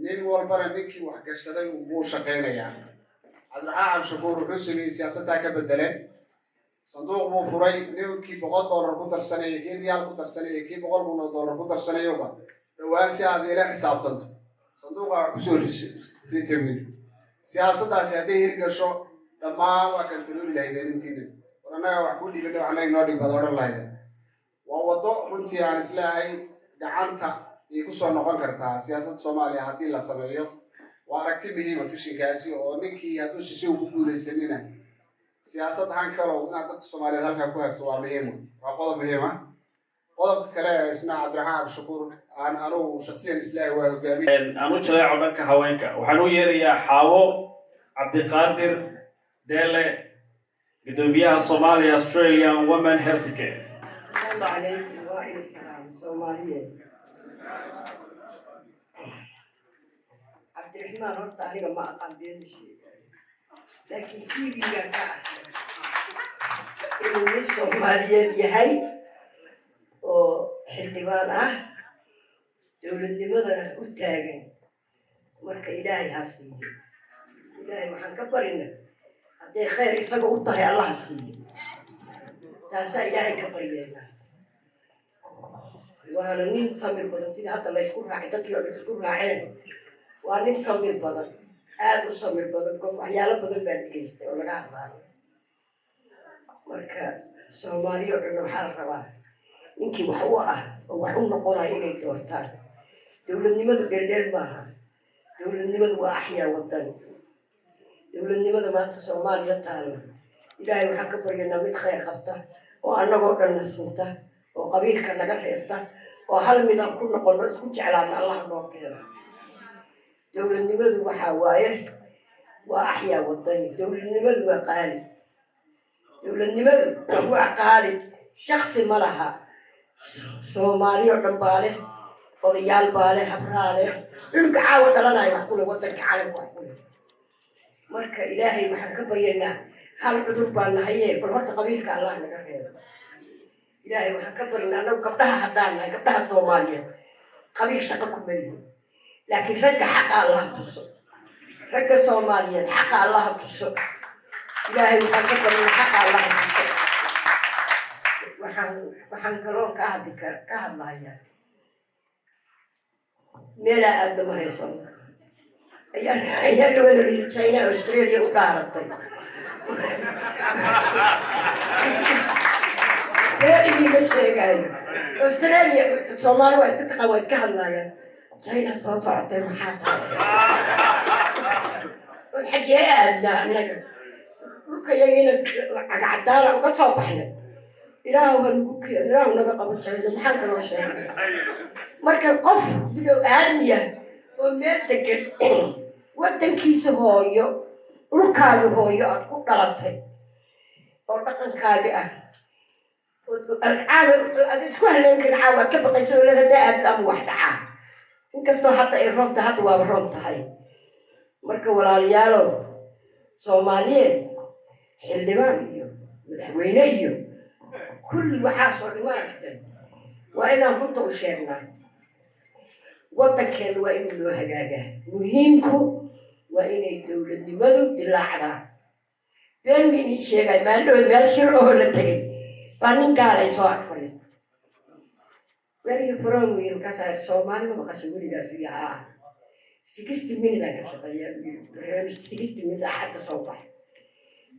Nin walbana ninkii wax gashaday buu shaqaynayaa. Cabdiraxmaan Cabdishakuur wuxuu sameeyey siyaasaddaa ka bedeleen. Sanduuq buu furay. Ninkii $1 ku darsanaya, kii riyaal ku darsanaya, kii 100,000 oo dollar ku darsanayoba, dhowaan si aad ila xisaabtanto sanduuqa wax kusoo rita buu yidhi. Siyaasaddaasi hadday hirgasho, dhammaan waa kantarooli lahaydeen intiina. War annaga wax ku dhiibana, wax annaga inoo dhig baad odhan lahaydeen. Waa waddo runtii aan isleeyahay gacanta ay kusoo noqon kartaa siyaasadda Soomaaliya haddii la sameeyo. Waa aragti muhiima visionkaasi, oo ninkii hadduu sisi ugu guulaysanina siyaasad ahaan kalow inaad dadka Soomaaliyeed halkaa ku haysto waa muhiim, waa qodob muhiim ah. Qodobka kale ee isna Cabdiraxmaan Cabdishakuur aan anugu shaksiyan isleeyahay waa hogaamiye Aan u jaleeco dhanka haweenka. Waxaan u yeerayaa Xaawo Cabdiqaadir Deele, guddoomiyaha Somalia Australian Women Healthcare. السلام عليكم وعليكم السلام. Soomaaliyeed, Cabdiraxmaan horta aniga ma aqaan, been ma sheegayo, laakiin TV-ga ka arkay inuu nin Soomaaliyeed yahay oo xildhibaan ah, dowladnimadana u taagan. Marka Ilaahay ha siiyo. Ilaahay waxaan ka barina hadday khayr isaga u tahay, Allah ha siiyo. Taasaa Ilaahay ka baryeynaa. Waana nin samir badan, sidii hadda laysku raacay, dadkii oo dhan isku raaceen. Waa nin samir badan, aada u samir badan, because waxyaalo badan baa dhegeystay oo laga hadlaayo. Marka Soomaali oo dhan waxaa la rabaa ninkii wax u ah oo wax u noqonayo inay doortaan. Dowladnimadu dheeldheel maaha. Dowladnimadu waa axyaa wadan. Dowladnimada maanta Soomaaliya taalla, Ilaahay waxaan ka baryanaa mid khayr qabta oo annagoo dhan na sinta oo qabiilka naga reebta oo hal mid aan ku noqono, isku jeclaana, Allah noo keeno. Dowladnimadu waxaa waaye waa axyaa wadani. Dowladnimadu waa qaali. Dowladnimadu waa qaali. Shaksi ma laha. Soomaali oo dhan baa leh, odayaal baa leh, habraa leh, cunuga caawa dhalanaya wax ku leh, wadanka calanka wax ku leh. Marka Ilaahay waxaan ka baryaynaa, hal cudur baa nahaye, bal horta qabiilka Allah naga reebo. Ilaahay waxaan ka baryaynaa, annagu gabdhaha haddaan nahay, gabdhaha Soomaaliyeed, qabiil shaqo kuma lihin, laakiin ragga xaqa Allaha tuso. Ragga Soomaaliyeed xaqa Allaha tuso. Ilaahay waxaan ka baryaynaa xaqa Allaha tuso. Waxaan kaloon ka hadli kar ka hadlayaa, meelaa aadna ma haysano. Ayaa dhawada China Australia u dhaaratay. Been idiima sheegaayo. Australia Soomaali waa iska taqaan, waa iska hadlaayaan. China soo socotay, maxaa tahay? Xaggee aadnaa annaga? Dhulka yagiina cagcadaana uga soo baxnay. Ilaahu ha nagu keen, Ilaahu naga qabo China. Maxaan kaloo sheegay? Marka qof bilow aadmiya oo meel degan, waddankiisa hooyo, dhulkaagi hooyo aad ku dhalatay oo dhaqankaagi ah, caada aad isku haleyn karin, caawa aad ka baqayso oo leed haddaa aadid ama wax dhacaa, inkastoo hadda ay roon tahay, hadda waaba roon tahay. Marka walaalayaalow Soomaaliyeed, xildhibaan iyo Madaxweyne iyo kulli waxaasoo dhan, maaragtay, waa inaan runta u sheegnaa. Waddankeena waa inuu noo hagaagaa. Muhiimku waa inay dowladnimadu dilaacdaa. Been ma inii sheegay? Maalin meel shir oo la tegay baa nin gaalay soo ag fadhiista. "Where you from?" wiil. Markaasaa "Soomaali ma maqashay weligaas?" Uu yahaa 60 Minute aan ka shaqeeyaa, buu yiri. Barnaamij 60 Minute Axadda soo baxay.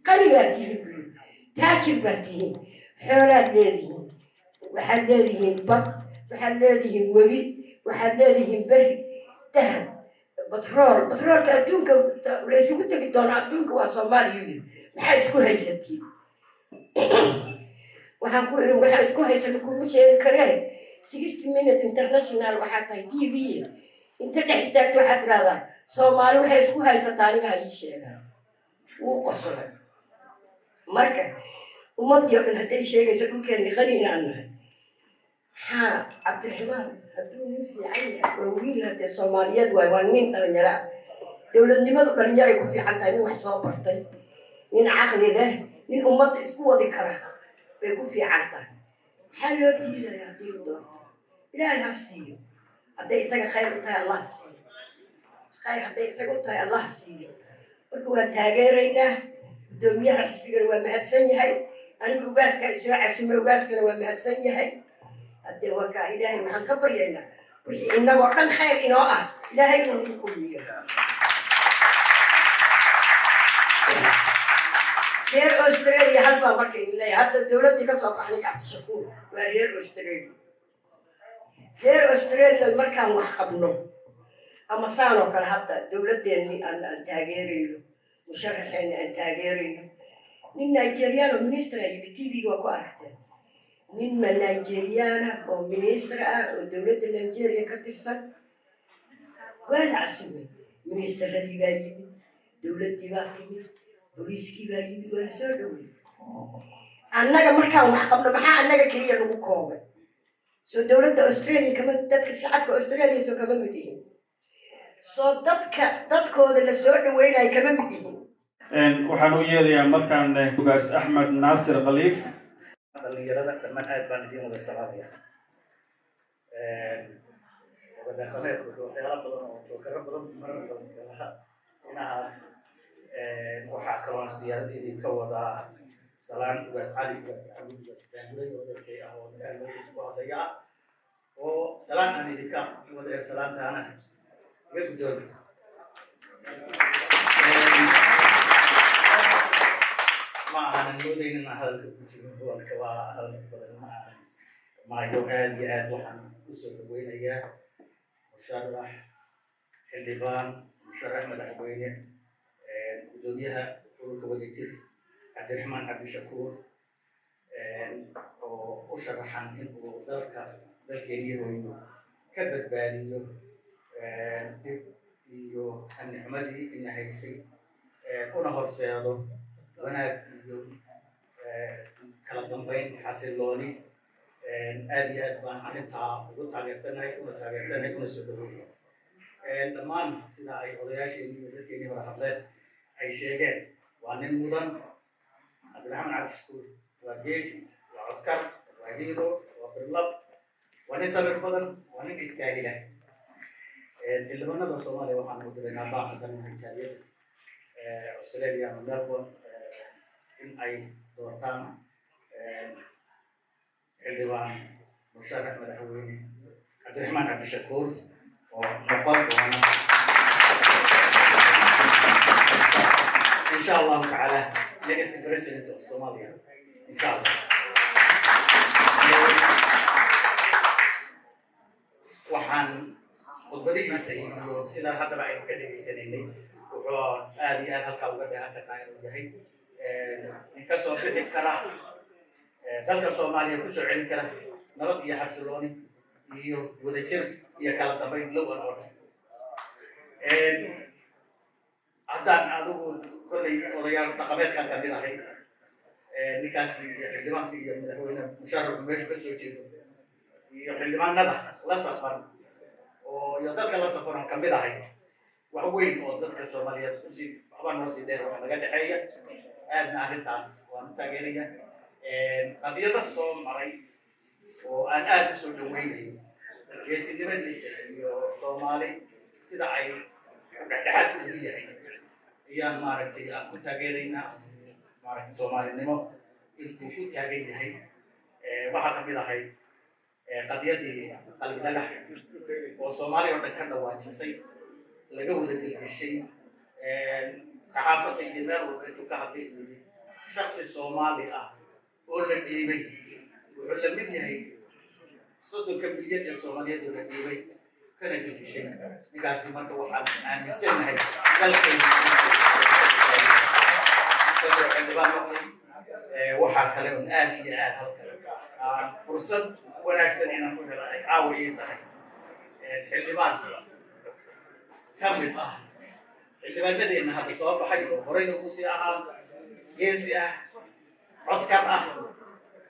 "Qani baa tihiin," buu yiri, "taajir baa tihiin, xoolaad leedihiin, waxaad leedihiin bad, waxaad leedihiin webi, waxaad leedihiin beri, dahab, batrool. Batroolka adduunka la isugu tegi doono adduunka waa Soomaaliya," yiri. "Maxaa isku haysatiin?" Waxaan ku irin, "Waxaa isku haysano kuma sheegi karee. 60 Minute International waxaa tahay TV, inta dhex istaagto waxaad tirahdaa Soomaali waxay isku haysataa, aniga ha ii sheegaan." Wuu qoslay. Marka ummaddii oo dhan hadday sheegayso dhulkeenni qani inaan nahay, maxaa Cabdiraxmaan hadduu nin fiican yahay, waa wiil haddee Soomaaliyeed waay, waa nin dhalinyaro ah. Dowladnimadu dhalinyaray ku fiican tahay. Nin wax soo bartay, nin caqli leh, nin ummadda isku wadi kara bay ku fiican tahay. Maxaa loo diidaya haddii la doorto? Ilaahay ha siiyo. Hadday isaga khayr u tahay, Allah siiyo khayr. Hadday isaga u tahay, Allah siiyo. Marka waa taageeraynaa. Guddoomiyaha xisbigana waa mahadsan yahay. Aniga ugaaska isoo casumay, ugaaskana waa mahadsan yahay. Haddee waa kaa. Ilaahay waxaan ka baryaynaa wixii innagoo dhan khayr inoo ah Ilaahay inuu nagu kulmiyo. Reer Australia hal baa marka idin leeyahay. Hadda dowladdii ka soo baxnay, Cabdishakuur waa reer Australia. Reer Australia markaan wax qabno ama saan oo kale, hadda dowladdeennii aan taageerayno, musharaxeenni aan taageerayno, nin Nigerian oo minister ah yimi. TV-ga waa ku aragteen. Nin ma Nigeriana oo minister ah oo dowladda Nigeria ka tirsan waa la casumay. Ministeradii baa yimid, dowladdii baa timid, booliiskii baa yimid, waa la soo dhowey. Annaga markaan wax qabno, maxaa annaga keliya lagu koobay? Soo dowladda Australia kama, dadka shacabka Australia soo kama mid yihiin? Soo dadka dadkooda la soo dhaweynayo kama mid yihiin? Waxaan u yeerayaa markaan ugaas Axmed Naasir Khaliif. Dhalinyarada dhammaan aad baan idiin wada salaamaya. Wada dhaqameed waxyaala badan oo tookaro badan marar badan kalaha dhinacaas. Waxaa kaloon siyaarad idinka wadaa salaan ugaas Cali, ugaas Axmed, ugaas Baangulay oo odaykay ah oo ninkaan magaciisa ku hadlaya ah oo salaan aan idinka wada, salaantaana iga guddoona. Ma aanan moodayn inaan hadalka ku jiro, hadalka waa hadalka badan ma aanan maayo. Aad iyo aad waxaan usoo dhaweynayaa musharax xildhibaan, musharax madaxweyne, guddoomiyaha ururka Wadajir, Cabdiraxmaan Cabdishakuur, oo u sharaxan in uu dalka, dalkeennii hooyo, ka badbaadiyo dhib iyo amni xumadii ina haysay, una horseedo wanaag iyo kala dambeyn, xasilooni. Aad iyo aad baan arrintaa ugu taageersanahay, una taageersanahay, una soo dhaweynaya. Dhammaan sida ay odayaasheenii iyo dadkeenii hore hadleen ay sheegeen, waa nin mudan Cabdiraxmaan Cabdishakuur. Waa geesi, waa codkar, waa hero, waa birlab, waa nin sabir badan, waa nin istaahila. Xildhibaanada Soomaaliya waxaan u diraynaa baaqa dalnahay jaaliyada Australia ama Melbourne in ay doortaan xildhibaan musharax madaxweyne Cabdiraxmaan Cabdishakuur oo noqon doona, insha Allahu tacaala, next president of Somalia, insha Allah. Waxaan khudbadihiisa iyo sidaan haddaba aynu ka dhegaysanaynay, wuxuu aad iyo aad halkaa uga dheehan karnaa inuu yahay nin ka soo bixi kara dalka Soomaaliya, kusoo celin kara nabad iyo xasilooni iyo wadajir iyo kala dambayn, law and order. Haddaan adigu kolley odayaal dhaqameedkan kamid ahay, ninkaas iyo xildhibaanka iyo madaxweyne musharaxu meeshu ka soo jeedo iyo xildhibaanada la safan oo iyo dadka la safan oo kamid ahay, wax weyn oo dadka Soomaaliyeed usii waxbaa noo sii dheer, waxa naga dhexeeya. Aadna arrintaas waan u taageeraya. Qadiyada soo maray oo aan aada u soo dhaweynayo geesinimadiisa iyo Soomaali sida ay dhexdhexaad ugu yahay ayaan maaragtay aan ku taageeraynaa, maaragtay Soomaalinimo intuu ku taagan yahay. Waxaa kamid ahayd qadiyadii Qalbi Dhagax oo Soomaaliya oo dhan ka dhawaajisay, laga wada gelgeshay saxaafadda iyo meel walba. Intuu ka hadlay uu yidhi shaksi Soomaali ah oo la dhiibay wuxuu la mid yahay 30-ka milyan ee Soomaaliyeed oo la dhiibay kana gelgeshay ninkaasi. Marka waxaan aaminsannahay dalkayna isagoo xildhibaan noqday. Waxaa kale oon aad iyo aad halkan aan fursad wanaagsan inaan u helo ay caawa ii tahay xildhibaan ka mid ah xildhibaanadeenna hadda soo baxay oo horeyna kusii ahaa, geesi ah, codkar ah,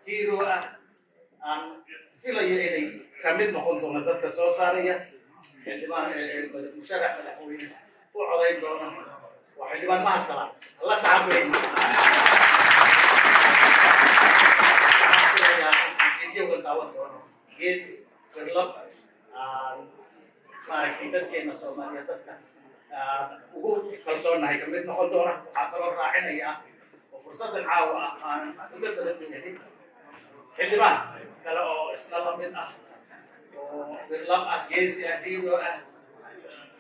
hero ah, aan filayo inay kamid noqon doono dadka soo saaraya xildhibaan musharax madaxweyne u codayn doona, waa xildhibaan Mahadsanaa la saxaabeen. Waxaan filayaa in geediyowga daawan doono, geesi birlab aan maaragtay dadkeena Soomaaliya dadka aan ugu kalsoonahay kamid noqon doona. Waxaa kaloo raacinaya oo fursaddan caawa ah aanan muddo badan u helin xildhibaan kale oo isna lamid ah oo birlab ah, geesi ah, hero ah,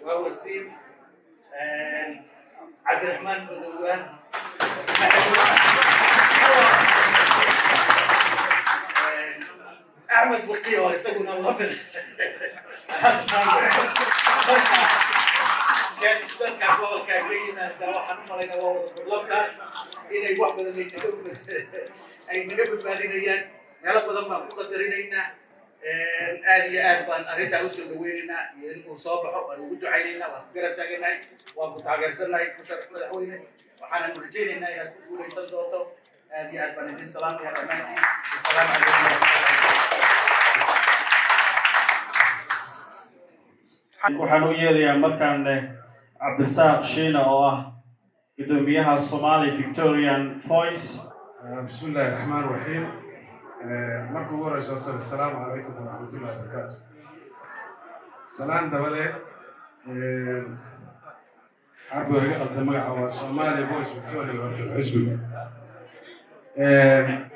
waa wasiir Cabdiraxmaan Odowaan. Axmed Faqi oo isaguna lamid. Dadka gobolka ka yimaada waxaan u malaynaa waa wada birlabkaas inay wax badan ay naga badbaadinayaan. Meelo badan baan ku qadarinaynaa. Aad iyo aad baan arrintaa usoo dhaweynaynaa iyo in uu soo baxo waan ugu ducaynaynaa, waan ku garab taaganahay, waan ku taageersannahay musharax madaxweyne, waxaanan rajaynaynaa inaad ku guulaysan doonto. Aad iyo aad baan idin salaamaya dhammaantiin. Wasalaamu calaykum waraxmatullahi. Waxaan u yeerayaa markaan Cabdisaaq Shiina oo ah guddoomiyaha Somali Victorian Voice. بسم الله الرحمن الرحيم. Marka ugu horeysa horta assalaamu calaykum waraxmatullahi wabarakaatu. Salaan dabadeed, carbi iga qalda, magaca waa Somalia Voice Victoria horta xisbiga.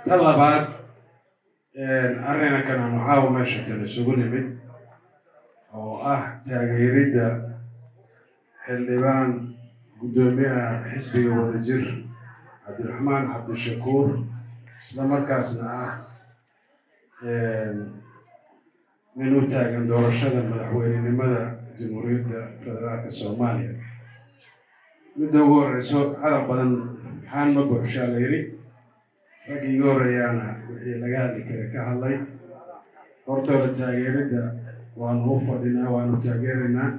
Tan labaad, arrinkan aanu caawa meesha tan isugu nimid oo ah taageeridda xildhibaan guddoomiyaha xisbiga Wadajir Cabdiraxmaan Cabdishakuur, isla markaasna ah nin u taagan doorashada madaxweynenimada Jamhuuriyadda Federaalka Soomaaliya. Midda ugu horeyso, hadal badan haan ma buuxshaa la yidhi, raggii iga horreeyaana wixii laga hadli kara ka hadlay. Hortooda taageeridda waanu u fadhinaa, waanu taageeraynaa.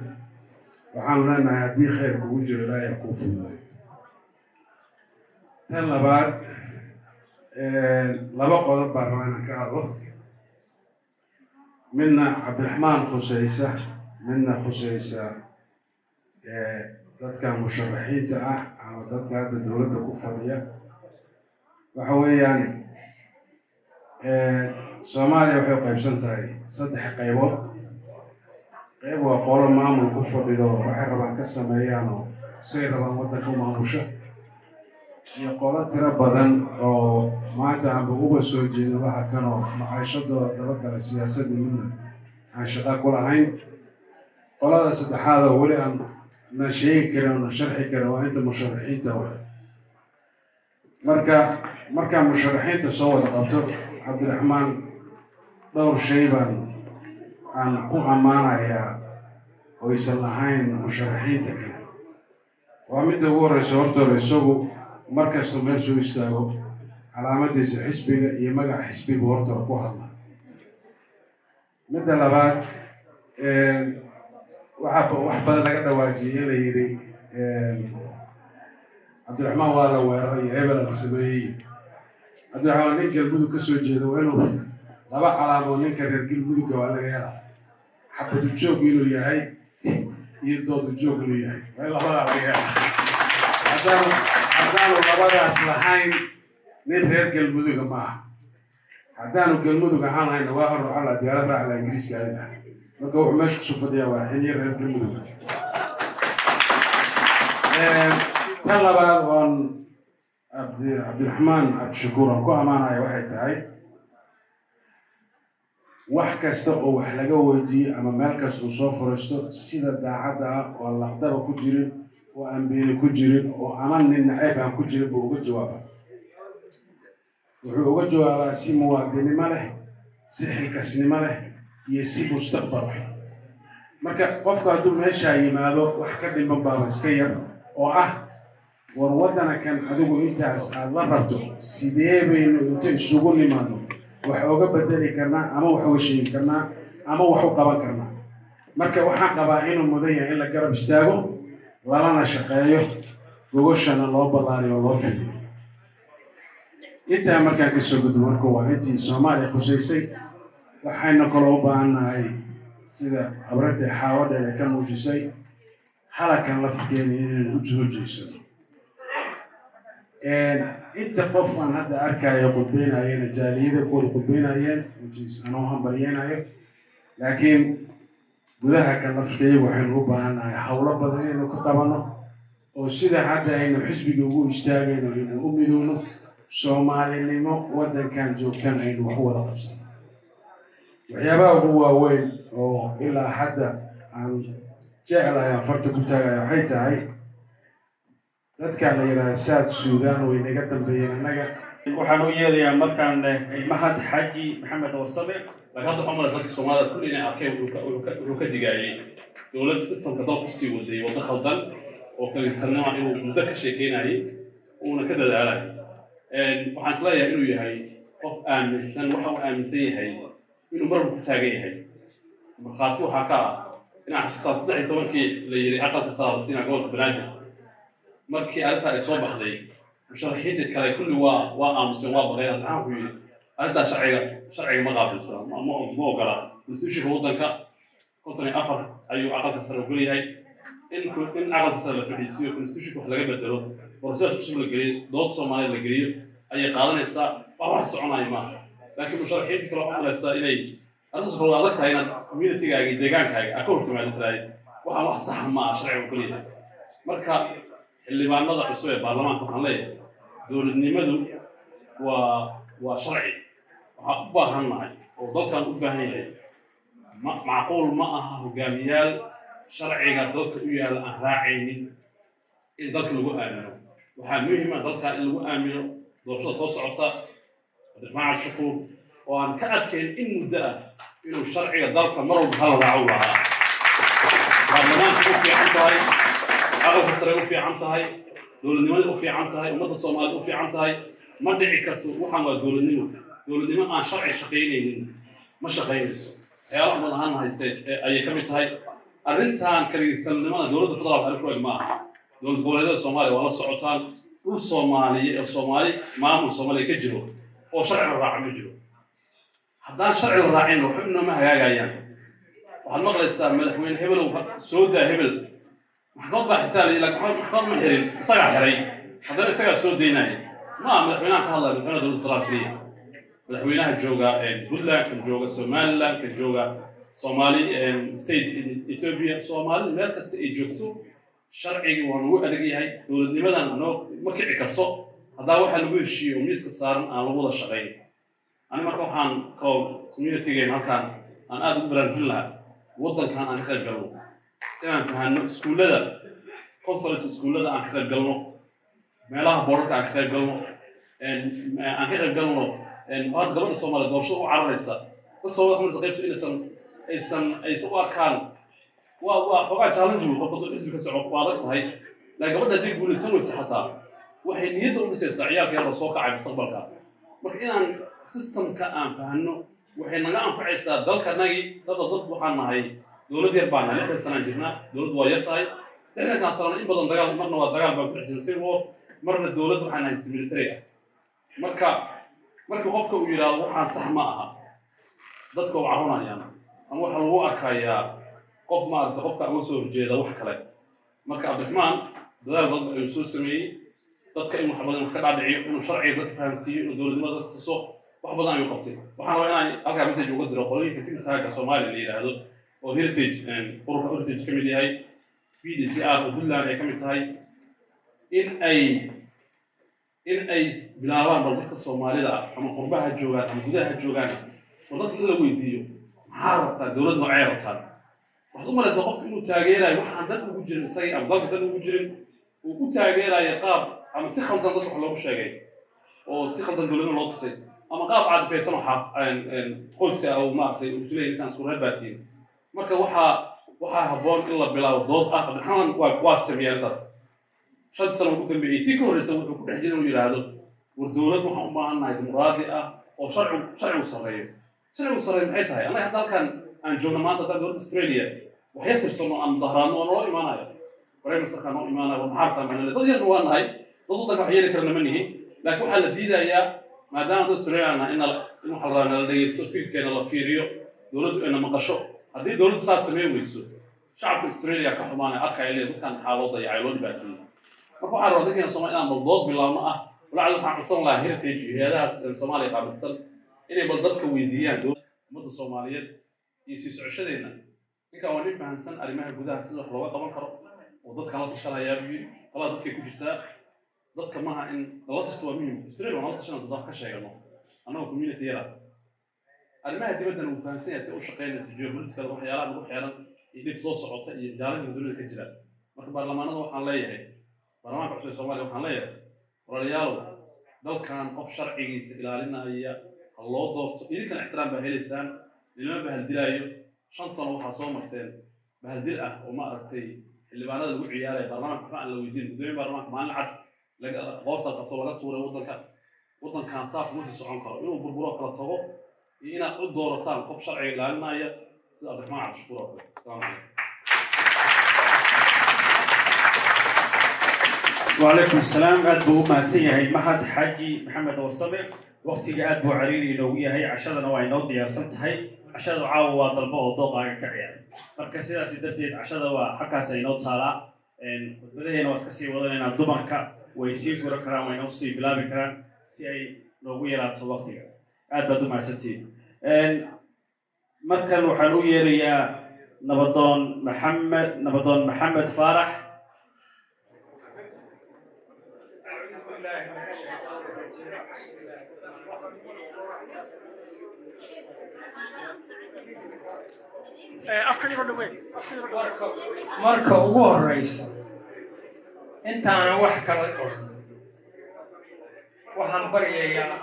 Waxaanu leenahay haddii khayr kugu jiro Ilaahay ha kuu fududeeyo. Tan labaad, laba qodob baan rabaa inaan ka hadlo, midna Cabdiraxmaan khusaysa, midna khusaysa dadka musharaxiinta ah ama dadka hadda dowladda ku fadhiya. Waxa weeyaan, Soomaaliya waxay u qaybsan tahay saddex qaybood. Qayb waa qolo maamul ku fadhido, waxay rabaan ka sameeyaan oo say rabaan waddanka u maamusha, iyo qolo tiro badan oo maanta aanba uga soo jeedin waxa kanoo macaishadooda dabagala, siyaasadda midna aan shaqo ku lahayn. Qolada saddexaad oo weli aan na sheegi karin oo na sharxi karin waa inta musharaxiinta wa. Marka markaa musharaxiinta soo wada qabto, Cabdiraxmaan dhowr shay baan aan ku ammaanayaa oysan lahayn musharaxiinta kale. Waa midda ugu horeysa, hortooda isagu markastuu meel soo istaago calaamadiisa xisbiga iyo magaca xisbigu hortooda ku hadla. Midda labaad, waxaa wax badan laga dhawaajiyey in la yidhi Cabdiraxmaan waa la weeraray iyo hebel la sameeyey. Cabdiraxmaan nin Galmudug ka soo jeeda waa inuu laba calaamood ninka reer Galmudugga waa laga helaa: xabadu joog inuu yahay iyo doodu joog inuu yahay. Waa in labadaa laga helaa. Haddaanu labadaas lahayn, Nin reer Galmuduga ma aha. Haddaanu Galmudug ahaan lahayna, waa hor waxaa la diyaarad raac laha, Ingiriiska aadi lahaa. Marka wuxuu meesha kusoo fadhiyaa waa xiniyo reer Galmudug. Tan labaad oon Cabdiraxmaan Cabdishakuur aan ku ammaanaya waxay tahay, wax kasta oo wax laga weydiiyo ama meel kasta uu soo fariisto, sida daacadda ah oo laqdaba ku jirin oo aan beeni ku jirin oo ama nin nacayb aan ku jirin buu uga jawaaba. Wuxuu uga jawaabaa si muwaadinimo leh, si xilkasnimo leh iyo si mustaqbal ah. Marka qofku hadduu meeshaa yimaado, wax ka dhiman baaba iska yar oo ah: war, waddanakan adigu intaas aad la rabto, sidee baynu inta isugu nimaadno wax oga bedeli karnaa ama wax uga sheegi karnaa ama wax u qaban karnaa? Marka waxaan qabaa inuu mudan yahay in la garab istaago, lalana shaqeeyo, gogoshana loo ballaariyo oo loo fidiyo. Intaa markaan kasoo gudbo, marka waa intii Soomaaliya khusaysay. Waxayna kaloo u baahannahay, sida habrartii Xaawadheeda ka muujisay, halakan lafkeena inaynu u soo jeesano. Inta qof aan hadda arkayo khudbeynayena, jaaliyada kuwada khudbeynayeen, which is anoo hambalyeynayo, laakiin gudaha kan lafkeeya waxaynu u baahannahay howlo badan inaynu ka qabanno, oo sida hadda aynu xisbiga ugu istaagayno aynu u midowno, Soomaalinimo waddankan joogtan aynu wax u wada qabsano. Waxyaabaha ugu waaweyn oo ilaa hadda aan jeclahay, aan farta ku taagaya, waxay tahay dadka la yidhaahda South Sudan way naga dambeeyeen annaga. Waxaan u yeerayaa markaan Mahad Xaaji Maxamed Warsame. Laakiin hadda waxaa umalaysa dadka Soomaalida kulli inay arkeen wuxuu ka digaayay dowlad systemka dalka kusii waday waddo khaldan oo kaliisanima inuu muddo ka sheekeynayay, uuna ka dadaalayay. Waxaan isleeyahay inuu yahay qof aaminsan waxa uu aaminsan yahay, inuu marba ku taagan yahay. Markhaati waxaa ka ah inaan xasuustaa 13-kii la yidhi aqalka sare la siinaa gobolka Banaadir. Markii arrintaa ay soo baxday, musharaxiinta kale kulli waa aamuseen, waa baqeen. Maxaan ku yidhi? Arrintaa sharciga ma qaabilsana, ma ogola. Constitutionka waddanka 54 ayuu aqalka sare ogol yahay. In aqalka sare la fadhiisiyo, constitutionka wax laga bedelo, process cusub la geliyo, dood Soomaaliya la geliyo ayay qaadanaysaa. Wax soconaya maaha. Laakiin musharaxiinta kale waxaa malaysaa inay arrintaas kale waa adag tahay, inaad communitygaaga iyo deegaankaaga aad ka hortimaado, tiraahid waxaan wax saxa ma aha, sharciga ogol yahay. Marka xildhibaanada cusub ee baarlamaanka waxaan leeyahay, dowladnimadu waa sharci. Waxaan u baahan nahay oo dalkan u baahan yahay, ma macquul ma aha hogaamiyaal sharciga dalka u yaalla aan raacaynin in dalka lagu aamino. Waxaa muhiim ah dalka in lagu aamino doorashada soo socota Cabdiraxmaan Cabdishakuur, oo aan ka arkayn in muddo ah inuu sharciga dalka mar walba hala raaco lahaa. Baarlamaanka u fiican tahay, aqalka sare u fiican tahay, dowladnimada u fiican tahay, ummadda Soomaalida u fiican tahay. Ma dhici karto. Waxaan waa dowladnimo. Dowladnimo aan sharci shaqaynaynin ma shaqaynayso. Waxyaalaha ummad ahaan haystee ayay ka mid tahay arrintan kaligisalnimada. Dowladda federaalka arrin ku eg ma aha. Dowlad goboleedyada Soomaaliya waa la socotaan. Dhul Soomaaliya ee Soomaali maamul Soomaaliya ka jiro oo sharci la raaco ma jiro. Haddaan sharci la raacin, waxba inooma hagaagayaan. Waxaad maqlaysaa madaxweyne hebelow soo daa hebel, maxkamad baa xitaa la laakiin maxkamad ma xirin, isagaa xiray, haddana isagaa soo daynaya. Ma madaxweynaha ka hadlaya, madaxweynaha dowladda federaalka keliya, madaxweynaha jooga Puntland, kan jooga Somaliland, kan jooga Somali State Ethiopia, Soomaalida meel kasta ay joogto, sharcigii waa nagu adag yahay. Dowladnimadan noo ma kici karto haddaa waxaa lagu heshiiyo oo miiska saaran aan lagu wada shaqayn. Ani marka waxaan kaloo communitygeena halkaan aan aada ugu baraarujin lahaa, waddankan aan ka qayb galno, inaan fahanno iskuullada, consuls iskuullada aan ka qayb galno, meelaha boorarka aan ka qayb galno, aan ka qayb galno. Hadda gabadha Soomaaliya doorashada u cararaysa, dad Soomaalida xamarsa qaybto inaysan aysan u arkaan waa xoogaa challenge. Qofka hadduu xisbi ka soco waa adag tahay, laakiin gabadha haddii guulaysan weysa, xataa waxay niyadda u dhisaysaa ciyaalka yar oo soo kacay mustaqbalka. Marka inaan systemka aan fahanno waxay naga anfacaysaa dalkanagii, sababta dad waxaan nahay dowlad yar baan nahay. 60 sanaan jirnaa, dowladdu waa yar tahay. 60-kan sanana in badan dagaal, marna waa dagaal baan ku dhex jirnay, civil war, marna dowlad waxaan haystay military ah. Marka markii qofka uu yidhaahdo waxaan sax ma aha, dadka waa caronayaan ama waxaa lagu arkayaa qof maaragtay qofka uga soo horjeeda wax kale. Marka Cabdiraxmaan dadaal badan ayuu soo sameeyey. Dadka in wax badan wax ka dhaadhiciyo, inuu sharciga dadka fahansiiyo, inuu dowladnimada dadka tuso, wax badan ayuu qabtay. Waxaan rabaa inaan halkaa message uga diro qolooyinka think tanka Soomaaliya la yidhaahdo oo Heritage, ururka Heritage ka mid yahay, PDCR oo Puntland ay ka mid tahay, in ay bilaabaan bal dadka Soomaalida ah, ama qurbaha joogaan ama gudaha joogaan, war dadka in la weydiiyo: maxaa rabtaan? Dowlad noocee rabtaan? Waxaad u malaysaa qofku inuu taageerayo waxaan dan ugu jirin isagii ama dalka dan ugu jirin, uu ku taageerayo qaab ama si khaldan dadka wax loogu sheegay oo si khaldan dowladnimo loo tusay, ama qaab caadifaysan oo xaaf qoyska uu maaragtay uu isleeyahay ninkaan suureer baa tihiin. Marka waxaa habboon in la bilaabo dood ah. Cabdiraxmaan waa sameeyay arrintaas 5 sano ugu dambeeyey. Tii ka horreysa wuxuu ku dhex jiray inuu yidhaahdo: war, dowlad waxaan u baahannahay dimuqraadi ah oo sharcigu sarreeyo. Sharcigu sarreeyo maxay tahay? Annaga hadda halkan aan joogno maanta, haddaan dowladda Australia wax yar tirsano, aan mudaharaadno, waa naloo imaanayo, prime ministerkaa noo imaanayo. War, maxaa rabtaa? Macnale dad yarna waa nahay, dad waddanka wax yeeli karana ma nihin, laakiin waxaa la diidayaa maadaama dad Australia nahay in waxa la rabaa nala dhegeysto, fikirkeena la fiiriyo, dowladdu ayna maqasho. Haddii dowladdu saas sameyn weyso, shacabka Australia ka xumaanaya, arkaya leeyahay dadkan maxaa loo dayacay, loo dhibaateeyey. Marka waxaan rabaa dadkeena Soomaaliya inaan bal dood bilaabno ah. Walacad waxaan codsan lahaa Heritage iyo hay-adahaas Soomaaliya qaabilsan inay bal dadka weydiiyaan dowladda, ummadda Soomaaliyeed iyo sii socoshadeenna. Ninkan waa nin fahansan arrimaha gudaha, sida wax looga qaban karo oo dadkan la tashanayaa buu yidhi. Talada dadkay ku jirtaa, dadka maaha in lala tashto, waa muhim. Australia waa nala tashanaysa dad ka sheegano annagoo community yara. Arrimaha dibaddana wuu fahansan yahay si u shaqeynayso geopolitical, waxyaalaha nagu xeeran iyo dhib soo socota iyo jaalinka dunida ka jira. Marka baarlamaanada waxaan leeyahay, baarlamaanka cusub ee Soomaaliya waxaan leeyahay: walaalayaalow, dalkan qof sharcigiisa ilaalinaya ha loo doorto. Idinkana ixtiraam baa helaysaan, nilama bahaldilaayo. 5 sano waxaa soo marteen bahaldil ah oo ma aragtay xildhibaanada lagu ciyaaraya, baarlamaanka waxba aan la weydiin, guddoomiye baarlamaanka maalin cad qoorta qabto laga tuuray waddanka. Waddankan saa kuma sii socon karo, inuu burburo kala tago iyo inaad u doorataan qof sharciga ilaalinaya sida Cabdiraxmaan Cabdishakuur oo kale. Asalaamu calaykum. وعليكم السلام. Aad buu u mahadsan yahay Mahad Xaaji Maxamed Warsame. Waqtiga aad buu cariiri inoogu yahay, cashadana waa inoo diyaarsan tahay. Cashadu caawa waa dalbo oo dooqaaga ka ciyaar. Marka sidaas darteed cashada waa halkaas inoo taalaa. Khudbadaheena waa iska sii wadanaynaa. Dumarka way sii gura karaan, way noo sii bilaabi karaan si ay noogu yaraato waqtiga. Aad baad u mahadsantihiin. Markan waxaan u yeerayaa Nabadoon Maxamed, Nabadoon Maxamed Faarax. أعوذ بالله من الشيطان الرجيم، بسم الله الرحمن الرحيم. Marka ugu horeysa, intaana wax kala odhan, waxaan baryayaa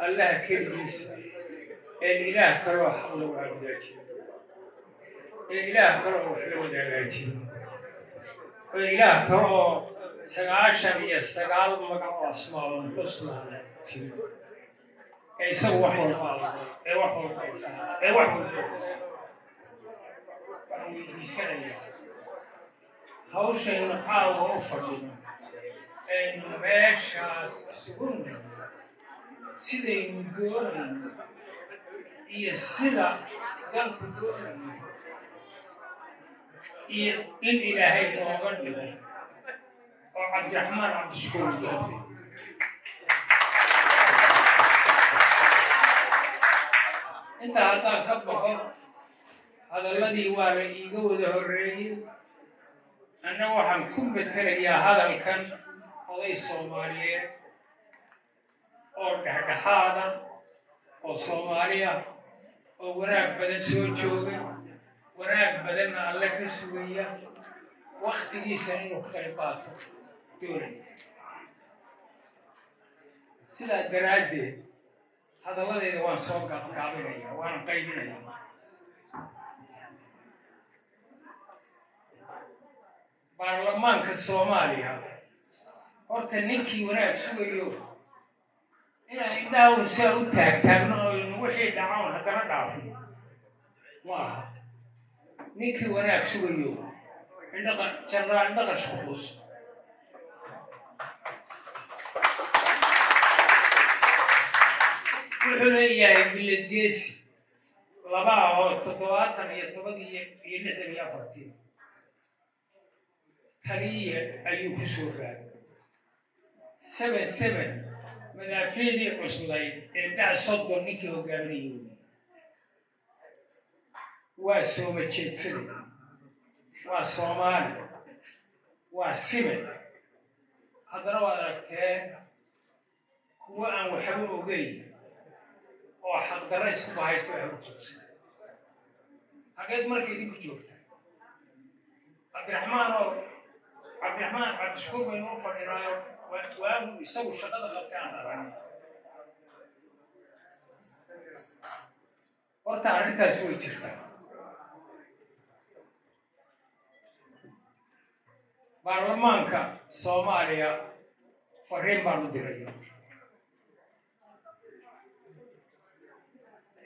Allaha keligiisa een ilaah kaloo xaq lagu caabudaa ee ilaah kaloo wax la wadaagaajiyo oo ilaah kale oo 99 magac oo asmaa'ul xusnaa jiro ee isagu wax walba abuuray ee wax walba haysta ee wax walba, waxaan weydiisanayaa hawshaynu caawa u fadhino aynu meeshaas isugu nimi sidaynu doonayno iyo sida dalku doonayo iyo in Ilaahay nooga dhigo oo Cabdiraxmaan Cabdishakuur doortay. Intaa haddaan ka baxo, hadalladii waa la iiga wada horreeyey. Anna waxaan ku metelayaa hadalkan oday Soomaaliyeed oo dhexdhexaada oo Soomaaliya oo wanaag badan soo jooga, wanaag badanna Alle ka sugaya, waktigiisa inuu ka qayb qaato doonaya. Sidaa daraaddeed hadalladeeda waan soo gaabgaabinaya, waan qaybinaya. Baarlamaanka Soomaaliya, horta ninkii wanaag sugayo inaan indhaha un saa u taagtaagno oo aynu wixii dhacoon haddana dhaafin ma aha. Ninkii wanaag sugayo, indhaqa Jenaraal Indhaqash Ququus wuxuu leeyahay bilad geesi laba ah oo 70 iyo toban iyo 64-tii taliya ayuu ku soo raagay. 7-7 madaafiicdii cuslayd ee dac 30 ninkii hogaaminayay wey. Waa sooma jeedsade, waa Soomaali, waa sibe. Haddana waad aragteen kuwo aan waxba ogeyn oo xaqdarra isku bahaysta waxba joogsan. Xageed marka idinku joogtaa, Cabdiraxmaan oo Cabdiraxmaan Cabdishakuur baynu u fadhinaayo, waagu isagu shaqada qabtay aan aragno. Horta arrintaasi way jirtaa. Baarlamaanka Soomaaliya fariin baan u diraya.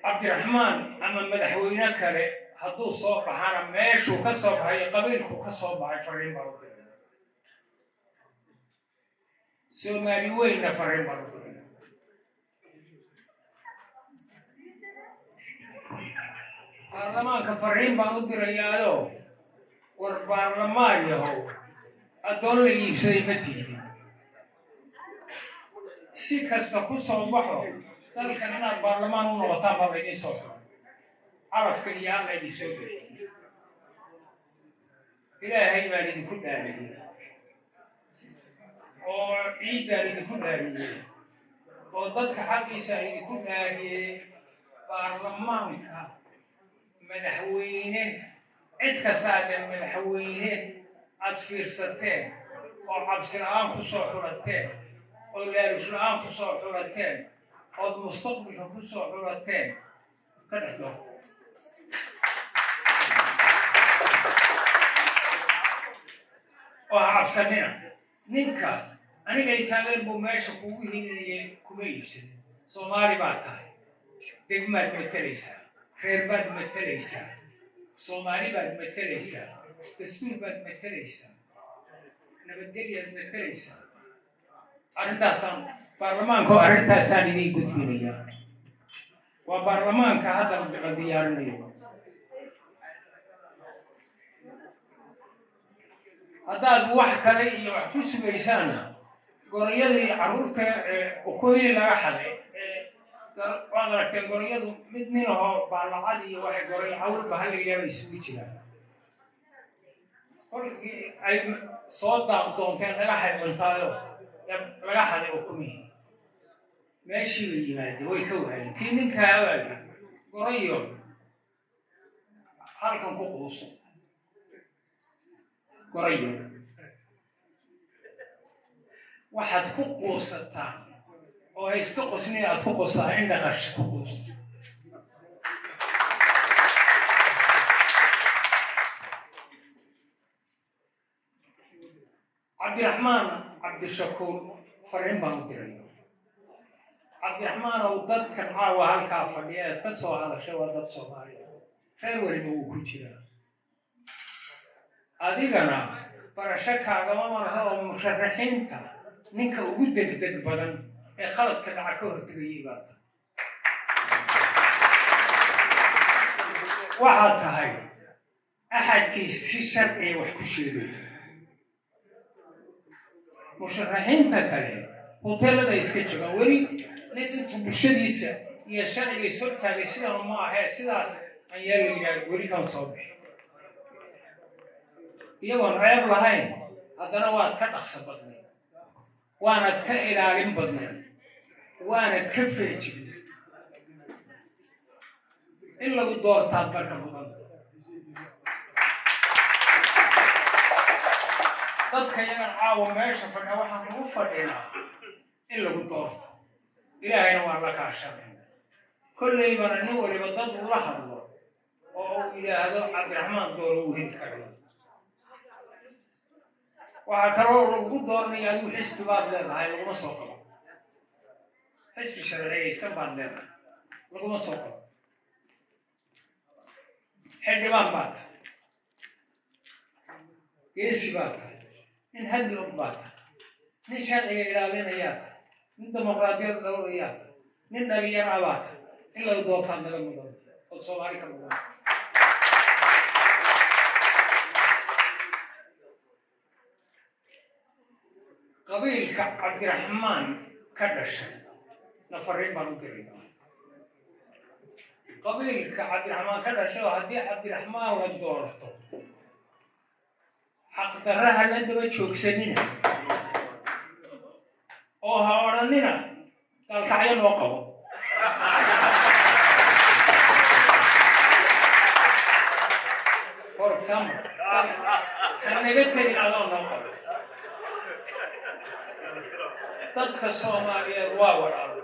Cabdiraxmaan ama madaxweyne kale hadduu soo baxana, meeshuu ka soo baxay, qabiilku ka soo baxay, fariin baan u diraya. Soomaali weynna fariin baan u diraya. Baarlamaanka fariin baan u dirayaayo: war baarlamaan yahow, addoon la iibsaday ma tihidin. Si kasta ku soo baxo, dalkan inaad baarlamaan u noqotaan baa laydin soo xiray, calafka iyo Alla idin soo degay. Ilaahay baan idinku dhaariyey oo ciiddaan idinku dhaariyey oo dadka xaqiisaan idinku dhaariyey. Baarlamaanka, madaxweyne, cid kasta aadee madaxweyne aad fiirsateen oo cabsi la-aan ku soo xulateen oo laalush la-aan ku soo xulateen ood mustaqbalka ku soo xulateen ka dhex doorta. Oo ha cabsanina. Ninkaas anigay taageer buu meesha kugu hilinayay, kuma iibsanin. Soomaali baad tahay, degmaad matelaysaa, reer baad matelaysaa, Soomaali baad matelaysaa, dastuur baad matelaysaa, nabadgelyaad matelaysaa. Arrintaasaan baarlamaanka oo arrintaasaan idiin gudbinayaa. Waa baarlamaanka hadda la diyaarinayo. Haddaad wax kale iyo wax ku sugaysaanna, gorayadii carruurta ee ukunihii laga xaday waad aragteen. Gorayadu mid nin ahoo baalacad iyo waxay goray cawlba halayaaba isugu jiraan. Kolkii ay soo daaq doonteen dhagaxay cuntaayo laga xaday ukumihii, meeshii bay yimaadeen, way ka waayeen. Kii ninkaa waayey, gorayo halkan ku quuso, gorayo waxaad ku quusataa oo ay iska qosniya aad ku quustaa in dhaqasha ku quusto. Cabdiraxmaan Cabdishakuur fariin baan u diray. Cabdiraxmaan ow, dadkan caawa halkaa fadhiya eed ka soo hadashay waa dad Soomaaliya, reer weliba wuu ku jiraa. Adigana barasho kaagama marho oo musharaxiinta ninka ugu degdeg badan ee khaladka dhaca ka hortegayay baa tahay. Waxaad tahay axadkii si sharciga wax ku sheegay. Musharaxiinta kale hoteelada iska joogaan, weli nin intuu bulshadiisa iyo sharciga is hortaagay sidan ma ahee, sidaas ayaa la yidhaha, weli kan soo bixi. Iyagoon ceeb lahayn haddana waad ka dhaqso badnay, waanad ka ilaalin badnay, waanad ka feejignay in lagu doortaad marka mudan. Dadka yagan caawa meesha fadhiya waxaan ugu fadhinaa in lagu doorto. Ilaahayna waan la kaashanayna. Kolleybana nin waliba dad ula hadlo oo uu yidhaahdo Cabdiraxmaan dooro uu heli karayo. Waxaa kaloo lagu dooranaya, adigu xisbi baad leedahay, laguma soo qabo. Xisbi sharciyeysan baad leedahay, laguma soo qabo. Xildhibaan baad tahay, geesi baad tahay, nin hadli og baad tahay, nin sharciga ilaalinayaa tahay, nin dimuqraadiyad dhowrayaa tahay, nin dhalinyara baa tahay. In lagu doortaad naga mudan ood Soomaali ka mudan. Qabiilka Cabdiraxmaan ka dhashay na fariin baan u diraya. Qabiilka Cabdiraxmaan ka dhashay oo haddii Cabdiraxmaan la doorto, xaqdarraha la daba joogsanina oo ha odhanina Gaalkacyo noo qabo. For example, ha naga tegin adoo noo qabo. Dadka Soomaaliyeed waa walaalo.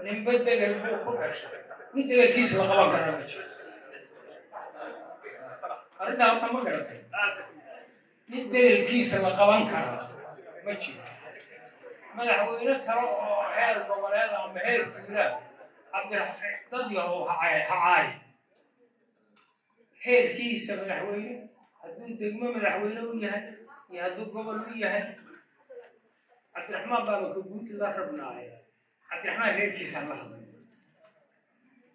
Ninba degel buu ku dhashay, nin degelkiisa la qaban karaa ma jiro. Arrintaa horta ma garatay? Nin degelkiisa la qaban karaa ma jiro. Madaxweyne kale oo heer goboleed ama heer tuulaa, Cabdirax, dad yahow, ha caay heerkiisa madaxweyne. Hadduu degmo madaxweyne u yahay iyo hadduu gobol u yahay, Cabdiraxmaan baaba ka guud la rabnaaye. Cabdiraxmaan heerkiisaan la hadlay.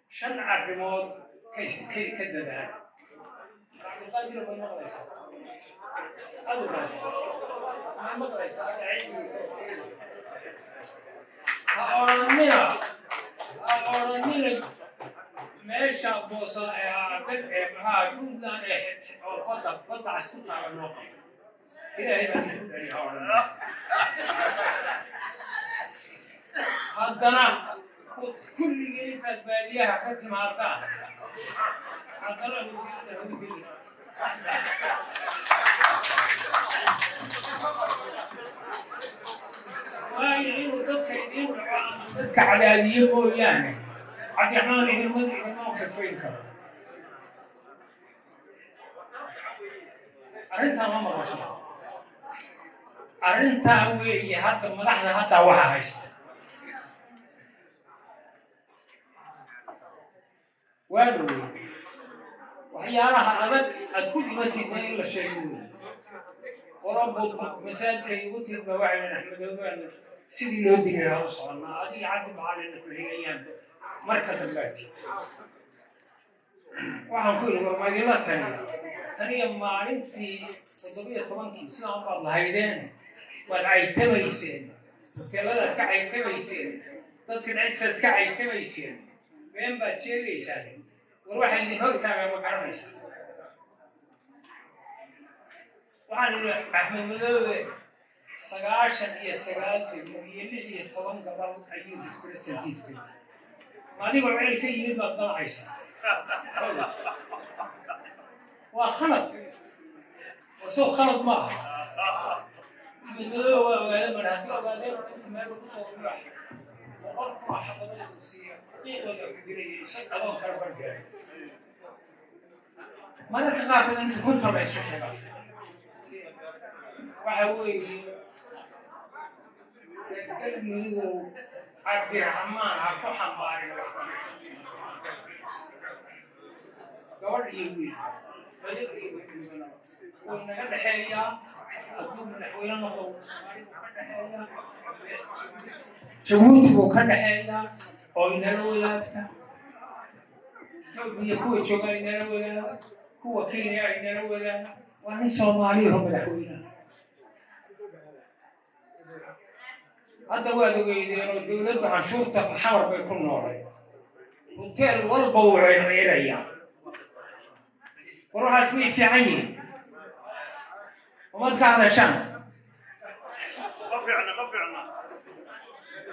Shan arrimood ka dadaal. Cabdiqaadir, ma maqlaysaa? Adiga ma maqlaysaa? Ha odhanina, ha odhanina meesha Boosa ee maxaa Puntland ee oo badda Cas ku taala noo qabo. Ilaahay baan idinku dhaliy, ha odhanina. Haddana kulligii intaad baadiyaha ka timaadaan, haddana hoteelada hawgelina. Waayo, inuu dadka idiin dhaco ama dadka cadaadiyo mooyaane, Cabdiraxmaan idinma kafayn karo. Arrintaa ma maqasho? Arrintaa weeye. Hadda madaxda haddaa waxa haysta waa dhowey. Waxyaalaha adag aad ku dhimatidna in la sheego wey. Qolobo masaajidka igu timid baa waxay dhahen, Axmedoogaan sidii loo dili lahaa u soconnaa, adiga Cabdi Macalina ku xigayaan marka dambaati. Waxaan ku yidhi, war ma idinla taniya? Taniya maalintii 17-kii sidaan baad lahaydeen, waad caytamayseen, hoteeladaad ka caytamayseen, dadka dhexdiisaad ka caytamayseen, been baad sheegaysaan. War waxaa idin hortaagaa ma garanaysaa? Waxaan idhi, Axmed Madoobe 99 degmo iyo 16 gobol ayuu representative. Adigoo ceel ka yimid baad damacaysaa. Waa khalad, war sow khalad ma aha? Axmed Madoobe waa ogaadeen mar haddii ogaadeen oo inta meel lagu soo ruux 100,000 oo xabadada uu siiya qiiqooda ku dilaya isag adoon kala bargaaray. Mararka qaarkood inta runta la isu sheegaa waxa weeye, Galmudugow, Cabdiraxmaan ha ku xambaarin wax, gabadh iyo wiil, madow iyo madowgana wuu naga dhexeeyaa. Hadduu madaxweyne noqdo, Soomaali buu ka dhexeeyaa, Jabuuti buu ka dhexeeyaa oo inala wadaagta, Etoobiya kuwa jooga inala wadaaga, kuwa Kenya inala wadaaga. Waa nin Soomaaliyaho madaxweynaha. Hadda waad ogeydeen oo dowladdu canshuurta Xamar bay ku noolay, hoteel walba wuu circiirayaa. War waxaas way fiican yihiin? Umad ka hadashaan. Ma fiicna, ma fiicna.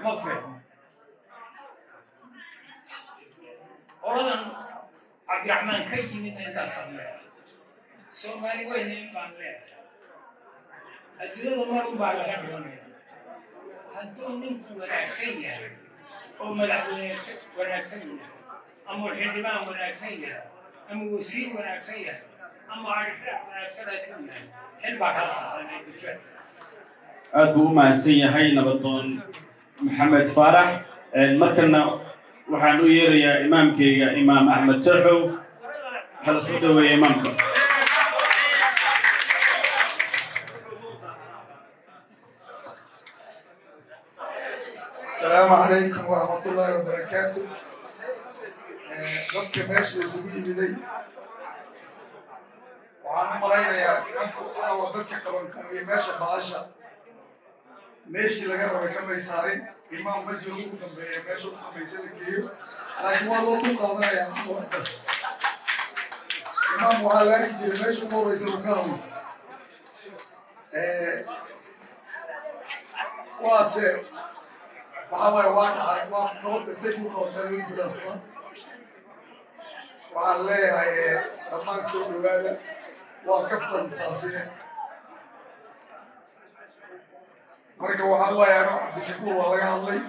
Ma fiicno. Qoladan Cabdiraxmaan ka yimid intaasaan leeyahay. Soomaali weyne in baan leeyahay. Adduunyada mar un baa laga dhimanaya. Hadduu ninku wanaagsan yahay oo madaxweyne wanaagsan yahay ama xildhibaan wanaagsan yahay ama wasiir wanaagsan yahay ama arifaac wanaagsan hadduu yahay, xil baa kaa saaran ee difaac. Aad buu u mahadsan yahay nabadoon Maxamed Faarax. Markana waxaan u yeerayaa imaamkayga, Imaam Axmed Tarxow. Waxaa la soo dhaweeya imaamka. السلام عليكم ورحمة الله وبركاته. Dadka meesha isugu yimiday, waxaan u malaynayaa dadku aawa dadka qabanqaabiya meesha baasha. Meeshii laga rabay kamay saarin. Imaam ma jiro ugu dambeeya meesha ugu dambaysa la geeyo, laakiin waa loo dul qaadanayaa caawa. Imaam waxaa la arki jiray meesha ugu horeysa uu ka hadlo. Waase waxaa waaye, waa dhacay, waa qabata, say ku qabataa loo gudaasada. Waxaan leeyahay dhammaan soo dhawaada, waa kaftan taasine. Marka waxaa waaye, ano Cabdishakuur waa laga hadlay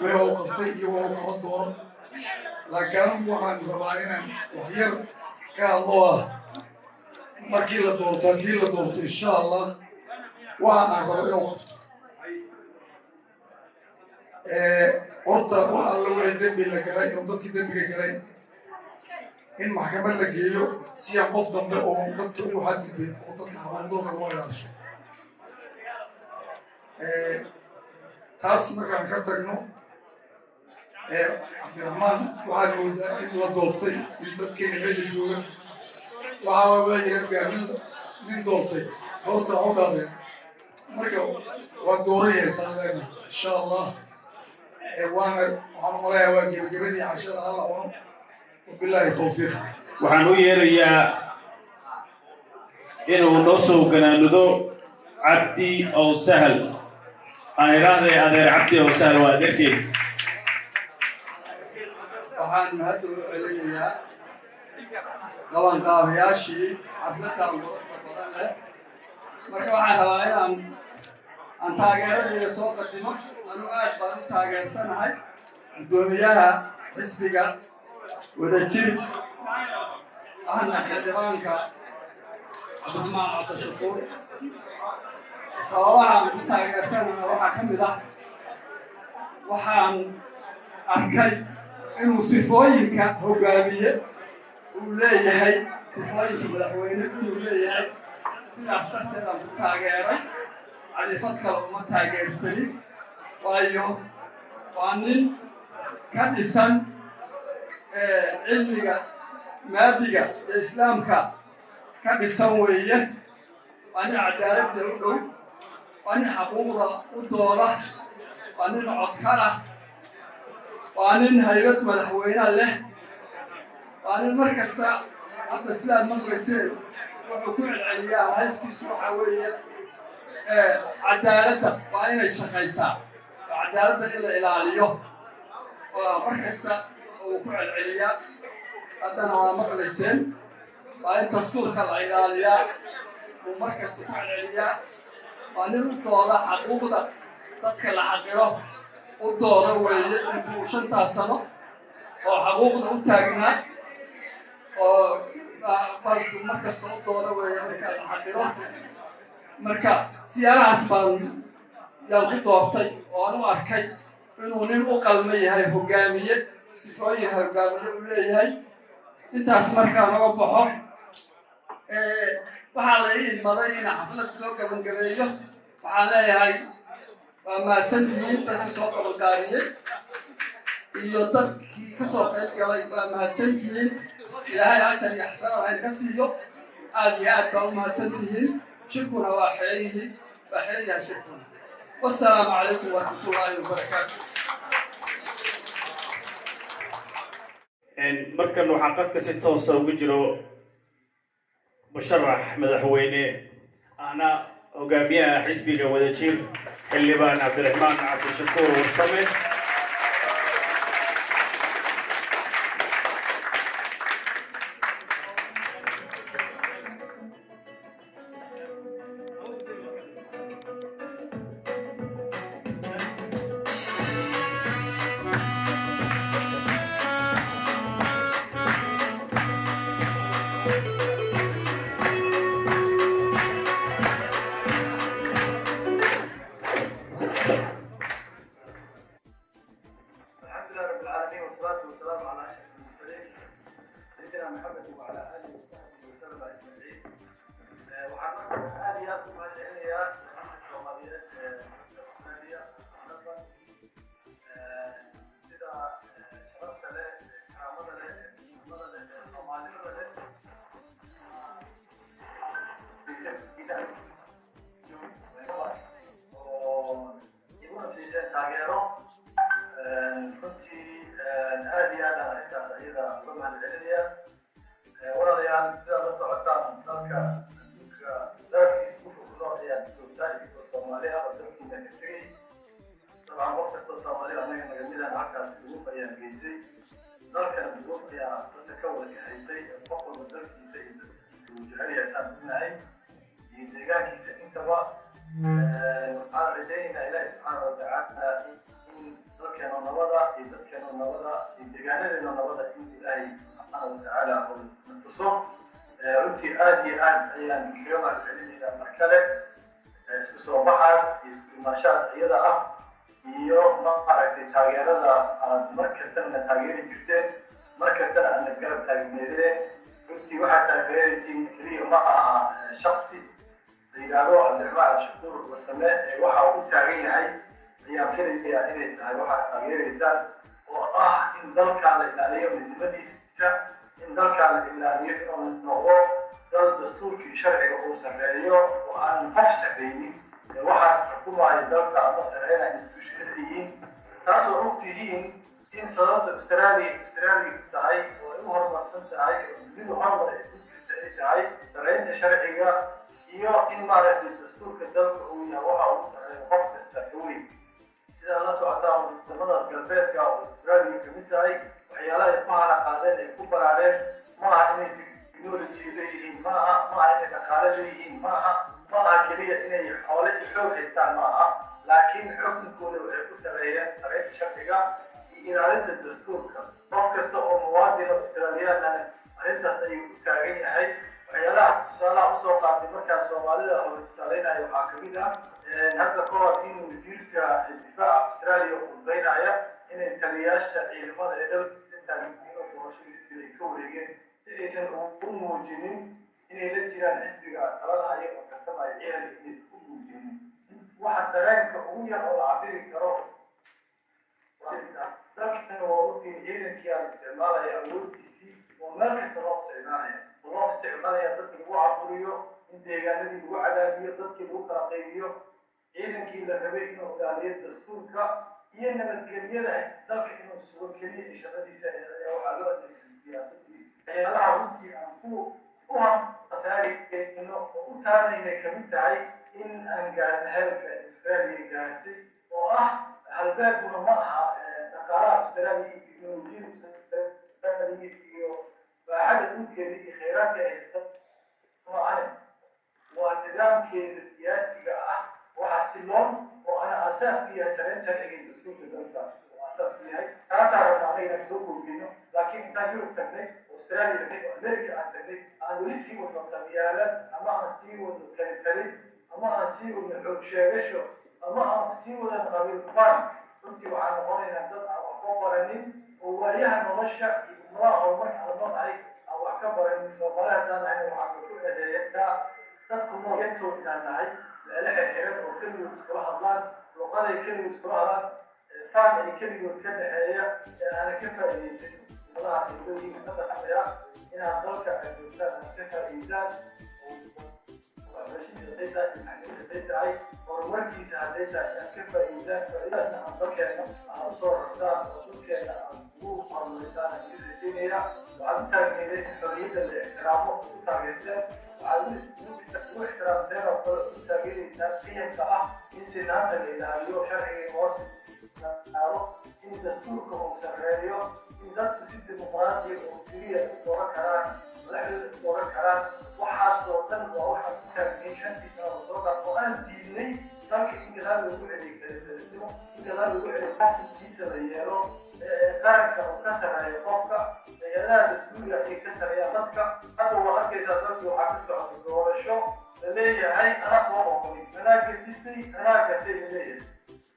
wixii uu qabtay iyo wax uu qaban doono, laakiin anigu waxaan rabaa inaan wax yar ka hadlo markii la doorto, haddii la doorto insha Allah, waxa aan rabo inuu qabto. Horta wax alla wixii dembi la galay, inuu dadkii dembiga galay in maxkamad la geeyo, si aan qof dambe oo dadka ugu xadgudbay oo dadka xaquuqdooda loo ilaasho. Taas markaan ka tagno, Cabdiraxmaan waxaad moodaa in la doortay, in dadkeena meesha jooga waxaa waa yidhi nin doortay doorta waxu dhahdeen. Marka waa dooranyaysaan leenahay insha Allah. Waana waxaan umaleeyaa waa gebagabadii cashada, hala cuno. Wabilaahi towfiiq. Waxaan u yeerayaa inuu noo soo ganaanudo Cabdi ow Sahal, aan idhaahday adeer Cabdi ow Sahal, waa adeerkeed. Waxaan hadda u celinayaa qabanqaabayaashii xafladdan quruxda badan leh. Marka waxaan rabaa inaan aan taageeradayda soo qadimo. Anu aad baan u taageersanahay guddoomiyaha xisbiga Wadajir, ahna xildhibaanka Cabdiraxmaan Cabdishakuur. Sababahaan ku taageersanana waxaa ka mid ah, waxaan arkay inuu sifooyinka hogaamiye uu leeyahay, sifooyinka madaxweyne inuu leeyahay. Sidaas darteed aan ku taageeray, califad kale uma taageersanin, waayo waa nin ka dhisan cilmiga maadiga iyo Islaamka ka dhisan weeye. Waa nin cadaaladda u dhow, waa nin xaquuqda u dooda, waa nin codkar ah, waa nin haybad madaxweyne leh, waa nin mar kasta hadda sidaad maqlayseen wuxuu ku celceliyaa, hayskiisu waxaa weeye cadaaladda waa inay shaqaysaa, cadaaladda in la ilaaliyo waa mar kasta uu ku celceliyaa. Haddana waa maqlayseen, waa in dastuurka la ilaaliyaa uu mar kasta ku celceliyaa. Waa nin u dooda xaquuqda dadka la xaqiro u dooda weeye. Intuu 5taas sano oo xaquuqda u taagnaa oo balku mar kasta u dooda weeye marka la xaqiro. Marka siyaalahaas baan yaan ku doortay oo aan u arkay inuu nin u qalma yahay hogaamiye, sifooyin hogaamiye uu leeyahay. Intaas markaan uga baxo, waxaa la ii imaday inaan xaflad soo gabangabeeyo. Waxaan leeyahay waa mahadsantihiin dadkii soo qabanqaabiyey iyo dadkii ka soo qayb galay, waa mahadsantihiin. Ilaahay ajar iyo xasanaad ha idinka siiyo. Aad iyo aad baa u mahadsantihiin. Shirkuna waa xiran yihi, waa xiran yahay shirkuna. Wassalaamu calaykum waraxmatullaahi wabarakaatu. Markan waxaa qadka si toosa ugu jiro musharax madaxweyne ahna hogaamiyaha xisbiga Wadajir, xildhibaan Cabdiraxmaan Cabdishakuur Warsame. Joogtaan idinkoo Soomaali ah oo dalkiina ka tegay. Dabcan qof kastoo Soomaali annaga naga midaan halkaas duruuf ayaa geysay, dalkana duruuf ayaa dadka ka wada kaxaysay. Qof walba dalkiisa iyo dadkiisa uu jecel yahay, saan ognahay, iyo deegaankiisa intaba. Waxaan rajaynaynaa Ilaahi subxaana watacaala in dalkeena nabada iyo dadkeena nabada iyo deegaanadeena nabada in Ilaahay subxaana watacaala uu na tuso. Runtii aad iyo aad ayaan kaga mahadcelinaynaa mar kale isku soo baxaas iyo isku imaashahaas iyada ah iyo maaragtay taageerada aad mar kastana na taageeri jirteen, mar kastana aad na garab taagneedeen. Runtii waxaad taageeraysiin keliya ma aha shaksi la yidhaahdo Cabdiraxmaan Cabdishakuur Warsame, ee waxa uu u taagan yahay ayaan filayaa inay tahay waxaad taageeraysaan, oo ah in dalkaa la ilaaliyo midnimadiisa, in dalkaa la ilaaliyo inuu noqdo dal dastuurka iyo sharciga uu sarreeyo oo aanan qof sarreynin, ee waxaa xukumaya dalka ama sarreynaya institutionada yihiin. Taasoo og tihiin in sababta Australia tahay oo ay u horumarsan tahay oo dunidu horumar ay ku jirta ay tahay sarreynta sharciga iyo in maaragtay dastuurka dalka uu yahay waxa uu sarreeyo qof kasta ka weyn. Sidaad la socotaan, wadamadaas galbeedka oo Australia ka mid tahay, waxyaalaha ay ku hana qaadeen ay ku baraareen ma aha inay technology leeyihiin, ma aha inay dhaqaale leeyihiin, ma aha keliya inay xoole iyo xoog haystaan, ma aha, laakiin xukunkooda waxay ku sareeyeen sareynta sharciga iyo ilaalinta dastuurka. Qof kasta oo muwaadin Australiyaanana arrintaas ayuu u taagan yahay. Waxyaalaha tusaalaha usoo qaatay markaa Soomaalida hore tusaaleynayo waxaa kamid ah hadda ka hor in wasiirka difaaca Australia khudbeynaya inay taliyaasha ciidamada ee dalkiisa taageero doorashadii ay ka wareegeen si aysan ugu muujinin inay la jiraan xisbiga talada haya oo tartamaya ciidanka, inaysan u muujinin waxa dareenka ugu yar oo la cabiri karo. Dalkana waa ogtiin, ciidankii aan isticmaalaya awooddiisii oo meel kasta loo isticmaalaya, oo loo isticmaalaya dadki lagu caburiyo, in deegaanadii lagu cadaabiyo, dadkii lagu kala qaybiyo. Ciidankii la rabay inuu ilaaliyo dastuurka iyo nabadgelyada dalka inuu sugo keliya iyo shaqadiisa ayaa waxaa loo adeegsaday siyaasadii. Waxyaalaha runtii aan ku u hataagayno oo u taanaynay kamid tahay in aan gaarno heerka Australia gaartay, oo ah halbeeguna ma aha dhaqaalaha Australia iyo teknolojiyada Australia iyo baaxada dhulkeeda iyo kheyraadka ay haysta ma ahane, waa nidaamkeeda siyaasiga ah oo xasiloon oo ana asaas u yahay sareyn sharciga iyo dastuurka dalka oo asaas u yahay. Taasaa rabna anaga inaan soo kordhino, laakiin intaan Yurub tagnay, Australia tagnay oo America aan tagnay, aan weli sii wadno qabyaalad ama aan sii wadno kalitalin ama aan sii wadno xoog sheegasho ama aan sii wadano qabiil kufaan, runtii waxaan noqonaynaa dad aan wax ka baranin oo waayaha nolosha iyo ummadaha horumarka aan noolahay aan wax ka baranin. Soomaali haddaan nahayna waxaan ku eedeeyaa dadku nool yagtoo inaan nahay meelo xirxiran oo keligood iskula hadlaan, luqaday keligood iskula hadlaan, faan ay keligood ka dhexeeya ee aanan ka faa'iidaysan ummadaha ay leeyihiin ka dhexeeya. Inaad dalka aad joogtaan aad ka faa'iidaan, waxbarashadiisa hadday tahay, maxkamadiisa hadday tahay, horumarkiisa hadday tahay, inaad ka faa'iidaan, faa'iidadaasna aan dalkeena aan usoo rartaan oo dhulkeena aan ugu horumarisaan aan idin rajaynaya. Waxaad u taageereen in xorriyadda la ixtiraamo, u taageerteen, waxaad ugu ixtiraamteen oo kale ugu taageeraysaan qiyamka ah in sinaanta la ilaaliyo, sharciga hoos aado, in dastuurka uu sarreeyo, in dadku si dimuqraadiya oo keliya u dooran karaan madaxdooda u dooran karaan. Waxaas oo dhan waa waxaan ku taagnayn 5-tii sano oo soo dhaaf, oo aan diidnay dalka in gadaal lagu celiyo kalitalnimo, in gadaal lagu celiyo qofkiisa la yeelo, qaranka uu ka sarreeyo qofka, hay-adaha dastuuriga ay ka sarreeyaan dadka. Hadda waa arkaysaa dalkii waxaa ka socda doorasho la leeyahay anaa soo oqolay, anaa gedistay, anaa gatay, la leeyahay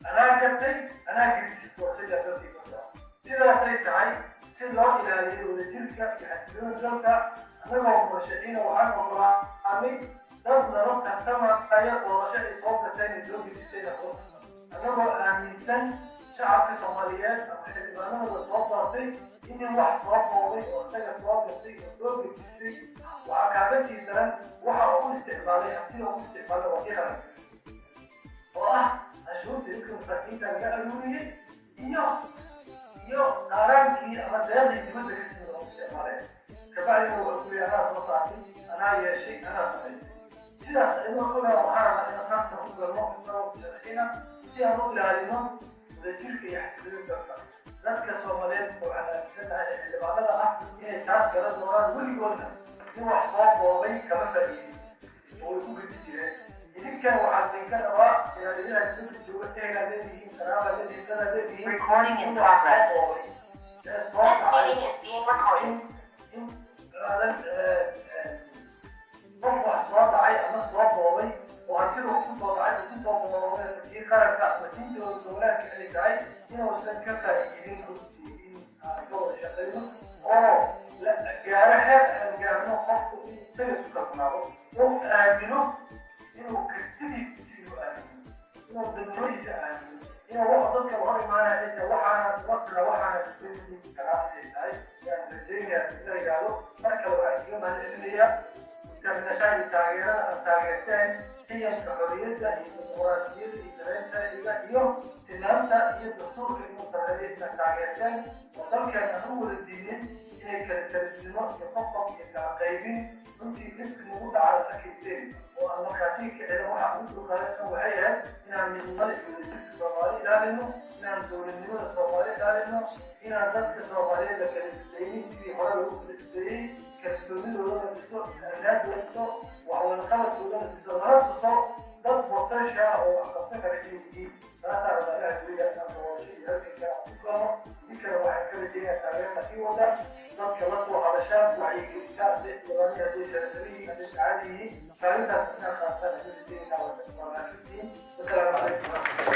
anaa gatay, anaa gedistay, doorashadaa dalkii ka socda. Sidaasay tahay, si loo ilaaliyo wadajirka iyo xasiloonida dalka, annagoo murashaxiina waxaan ogolaanay dad nala tartamaya doorasho ay soo gateen ay soo gedisteen, annagoo aaminsan shacabka Soomaaliyeed ama xildhibaanada la soo doortay in wax soo qoobay oo isaga soo gatay oo soo gedistay. Waxaa kaaga sii daran waxa uu isticmaalay, hantida uu isticmaalay waa kii qaranka oo ah canshuurta dadka masaakiinta laga aruuriyey iyo qaaraankii ama deeqdii dibadda ka timid oo isticmaalay. Kabacdina wuxuu ku yidhi anaa soo saartay, anaa yeeshay, anaa samaystay. Sidaas ayadoo ogaa, waxaan rabnaa inaan tartan u galno inagoo musharaxiina si aan u ilaalino wadajirka iyo xasiloonida dalka. Dadka Soomaaliyeed waxaan aaminsanahay ee xildhibaanada ah inay taas garan doonaan. Weligoodna in wax soo boobay kama faa'iidin oo way ku gedi jireen. Idinkan waxaa idinka rabaa inaad idinaa dibadda jooga, ehelaa leedihiin, qaraabaa leedihiin, dadaa leedihiin. Recording in in wax soo progress. boobay ee soo This dhacay meeting is being recorded. in aadan qof wax soo dhacay ama soo boobay oo hantida ku soo dhacay uu ku soo boobay kii qaranka ama tii dowlad goboleedka ay tahay inuusan ka faa'iidin. Runtii in aan ka wada shaqayno oo la gaaro heer aan gaarno qofku in isaga isku kalsoonaado oo aamino inuu kartidiisa inuu aamino, inuu dadnimadiisa aamino, inuu wax dadka hor imaanaya ay tahay, waxaana waqtiga waxaana isbedeli karaa inay tahay yaan rajaynayaa in la yidhaahdo. Mar kale waxaan kaga mahadcelinayaa taagnashaha iyo taageerada aad taageerteen qiyamka xorriyadda iyo dimuqraadiyadda iyo dareenka iyo sinaanta iyo dastuurka inuu sarreeyo inaad taageerteen oo dalkeena aan u wada diidin inay kala talisnimo iyo qoqob iyo kala qaybin. Runtii dhibka nagu dhaca aad arkayseen oo aan markhaatiga ka celin waxa ugu dulqaadan waxay ahayd inaan midnimada iyo wadajirka Soomaali ilaalino, inaan dowladnimada Soomaali ilaalino, inaan dadka Soomaaliyeed la kala daynin sidii hore lagu kala dayey, kalsoonidooda la dhiso, amnaadooda dhiso, wax wadaqabadkooda la dhiso, lana tuso dad potential ah oo wax qabsan kara inay yihiin. Taasaa rabaa ilaha guriga inaan doorasho iyo halganka aan ku galno. Idinkana waxaan ka rajaynayaa taageerada sii wada, dadka la soo hadashaan, wacyigelisaan, hadday xildhibaanihii, hadday sharafsada hadday sacaadi yihiin, kaalintaas inaad qaataan ayaan rajaynaa. Waa mahadsantihiin. Wasalaamu calaykum.